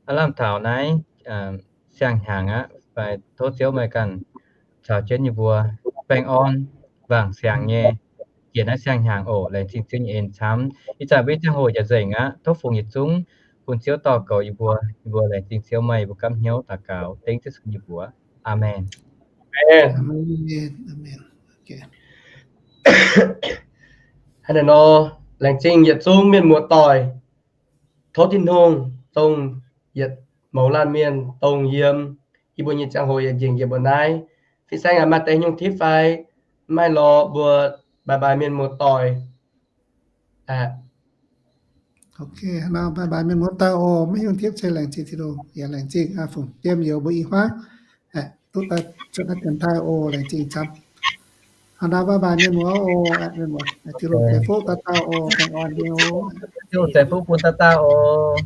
aav lamh taux naaiv siang-hnyangx aqv fai, tov Ziouv meih ganh caux jienv yie mbuo baengh orn wangc siangx nyei jiex naaiv siang-hnyangx oc. Laengz zingh Ziouv nyei en camv. Ih zanc mbuo nyei ziangh hoc yaac nzengc aqv. Tov fungx yietc zungv bun Ziouv dorh goux yie mbuo. Yie mbuo laengz zingh Ziouv meih, yie mbuo gapv hnyouv daux gaux dengv Ziouv Yesu nyei mbuox. Aamen. Hnangv naaiv nor, Laengz zingh yietc zungv mienh muoz-doic. Tov Tin-Hungh dongh yietc mouz laanh mienh dongh yiem yie mbuo nyei ziangh hoc yietc nzengc yiem mbuo naaiv. Fin saeng aac, maaih deix nyungc tipv fai? Maaih lorz, mbuo bye bye mienh muoz-doic. Bye bye mienh muoz-doic oc. Maiv hiuv tipv se laengz zingh Tin-Hungh, yaac laengz zingh fungc jiem youz mbuo i hmuangv duqv daaih cuotv naaiv janx-taiv oc. Laengz zingh camv. Hnangv naaiv bye bye mienh muoz oc. Mienh muoz, Tin-Hungh ceix fuqv dauh dauh oc. Baengh orn nyei oc. Tin-Hungh ceix fuqv bun dauh dauh oc.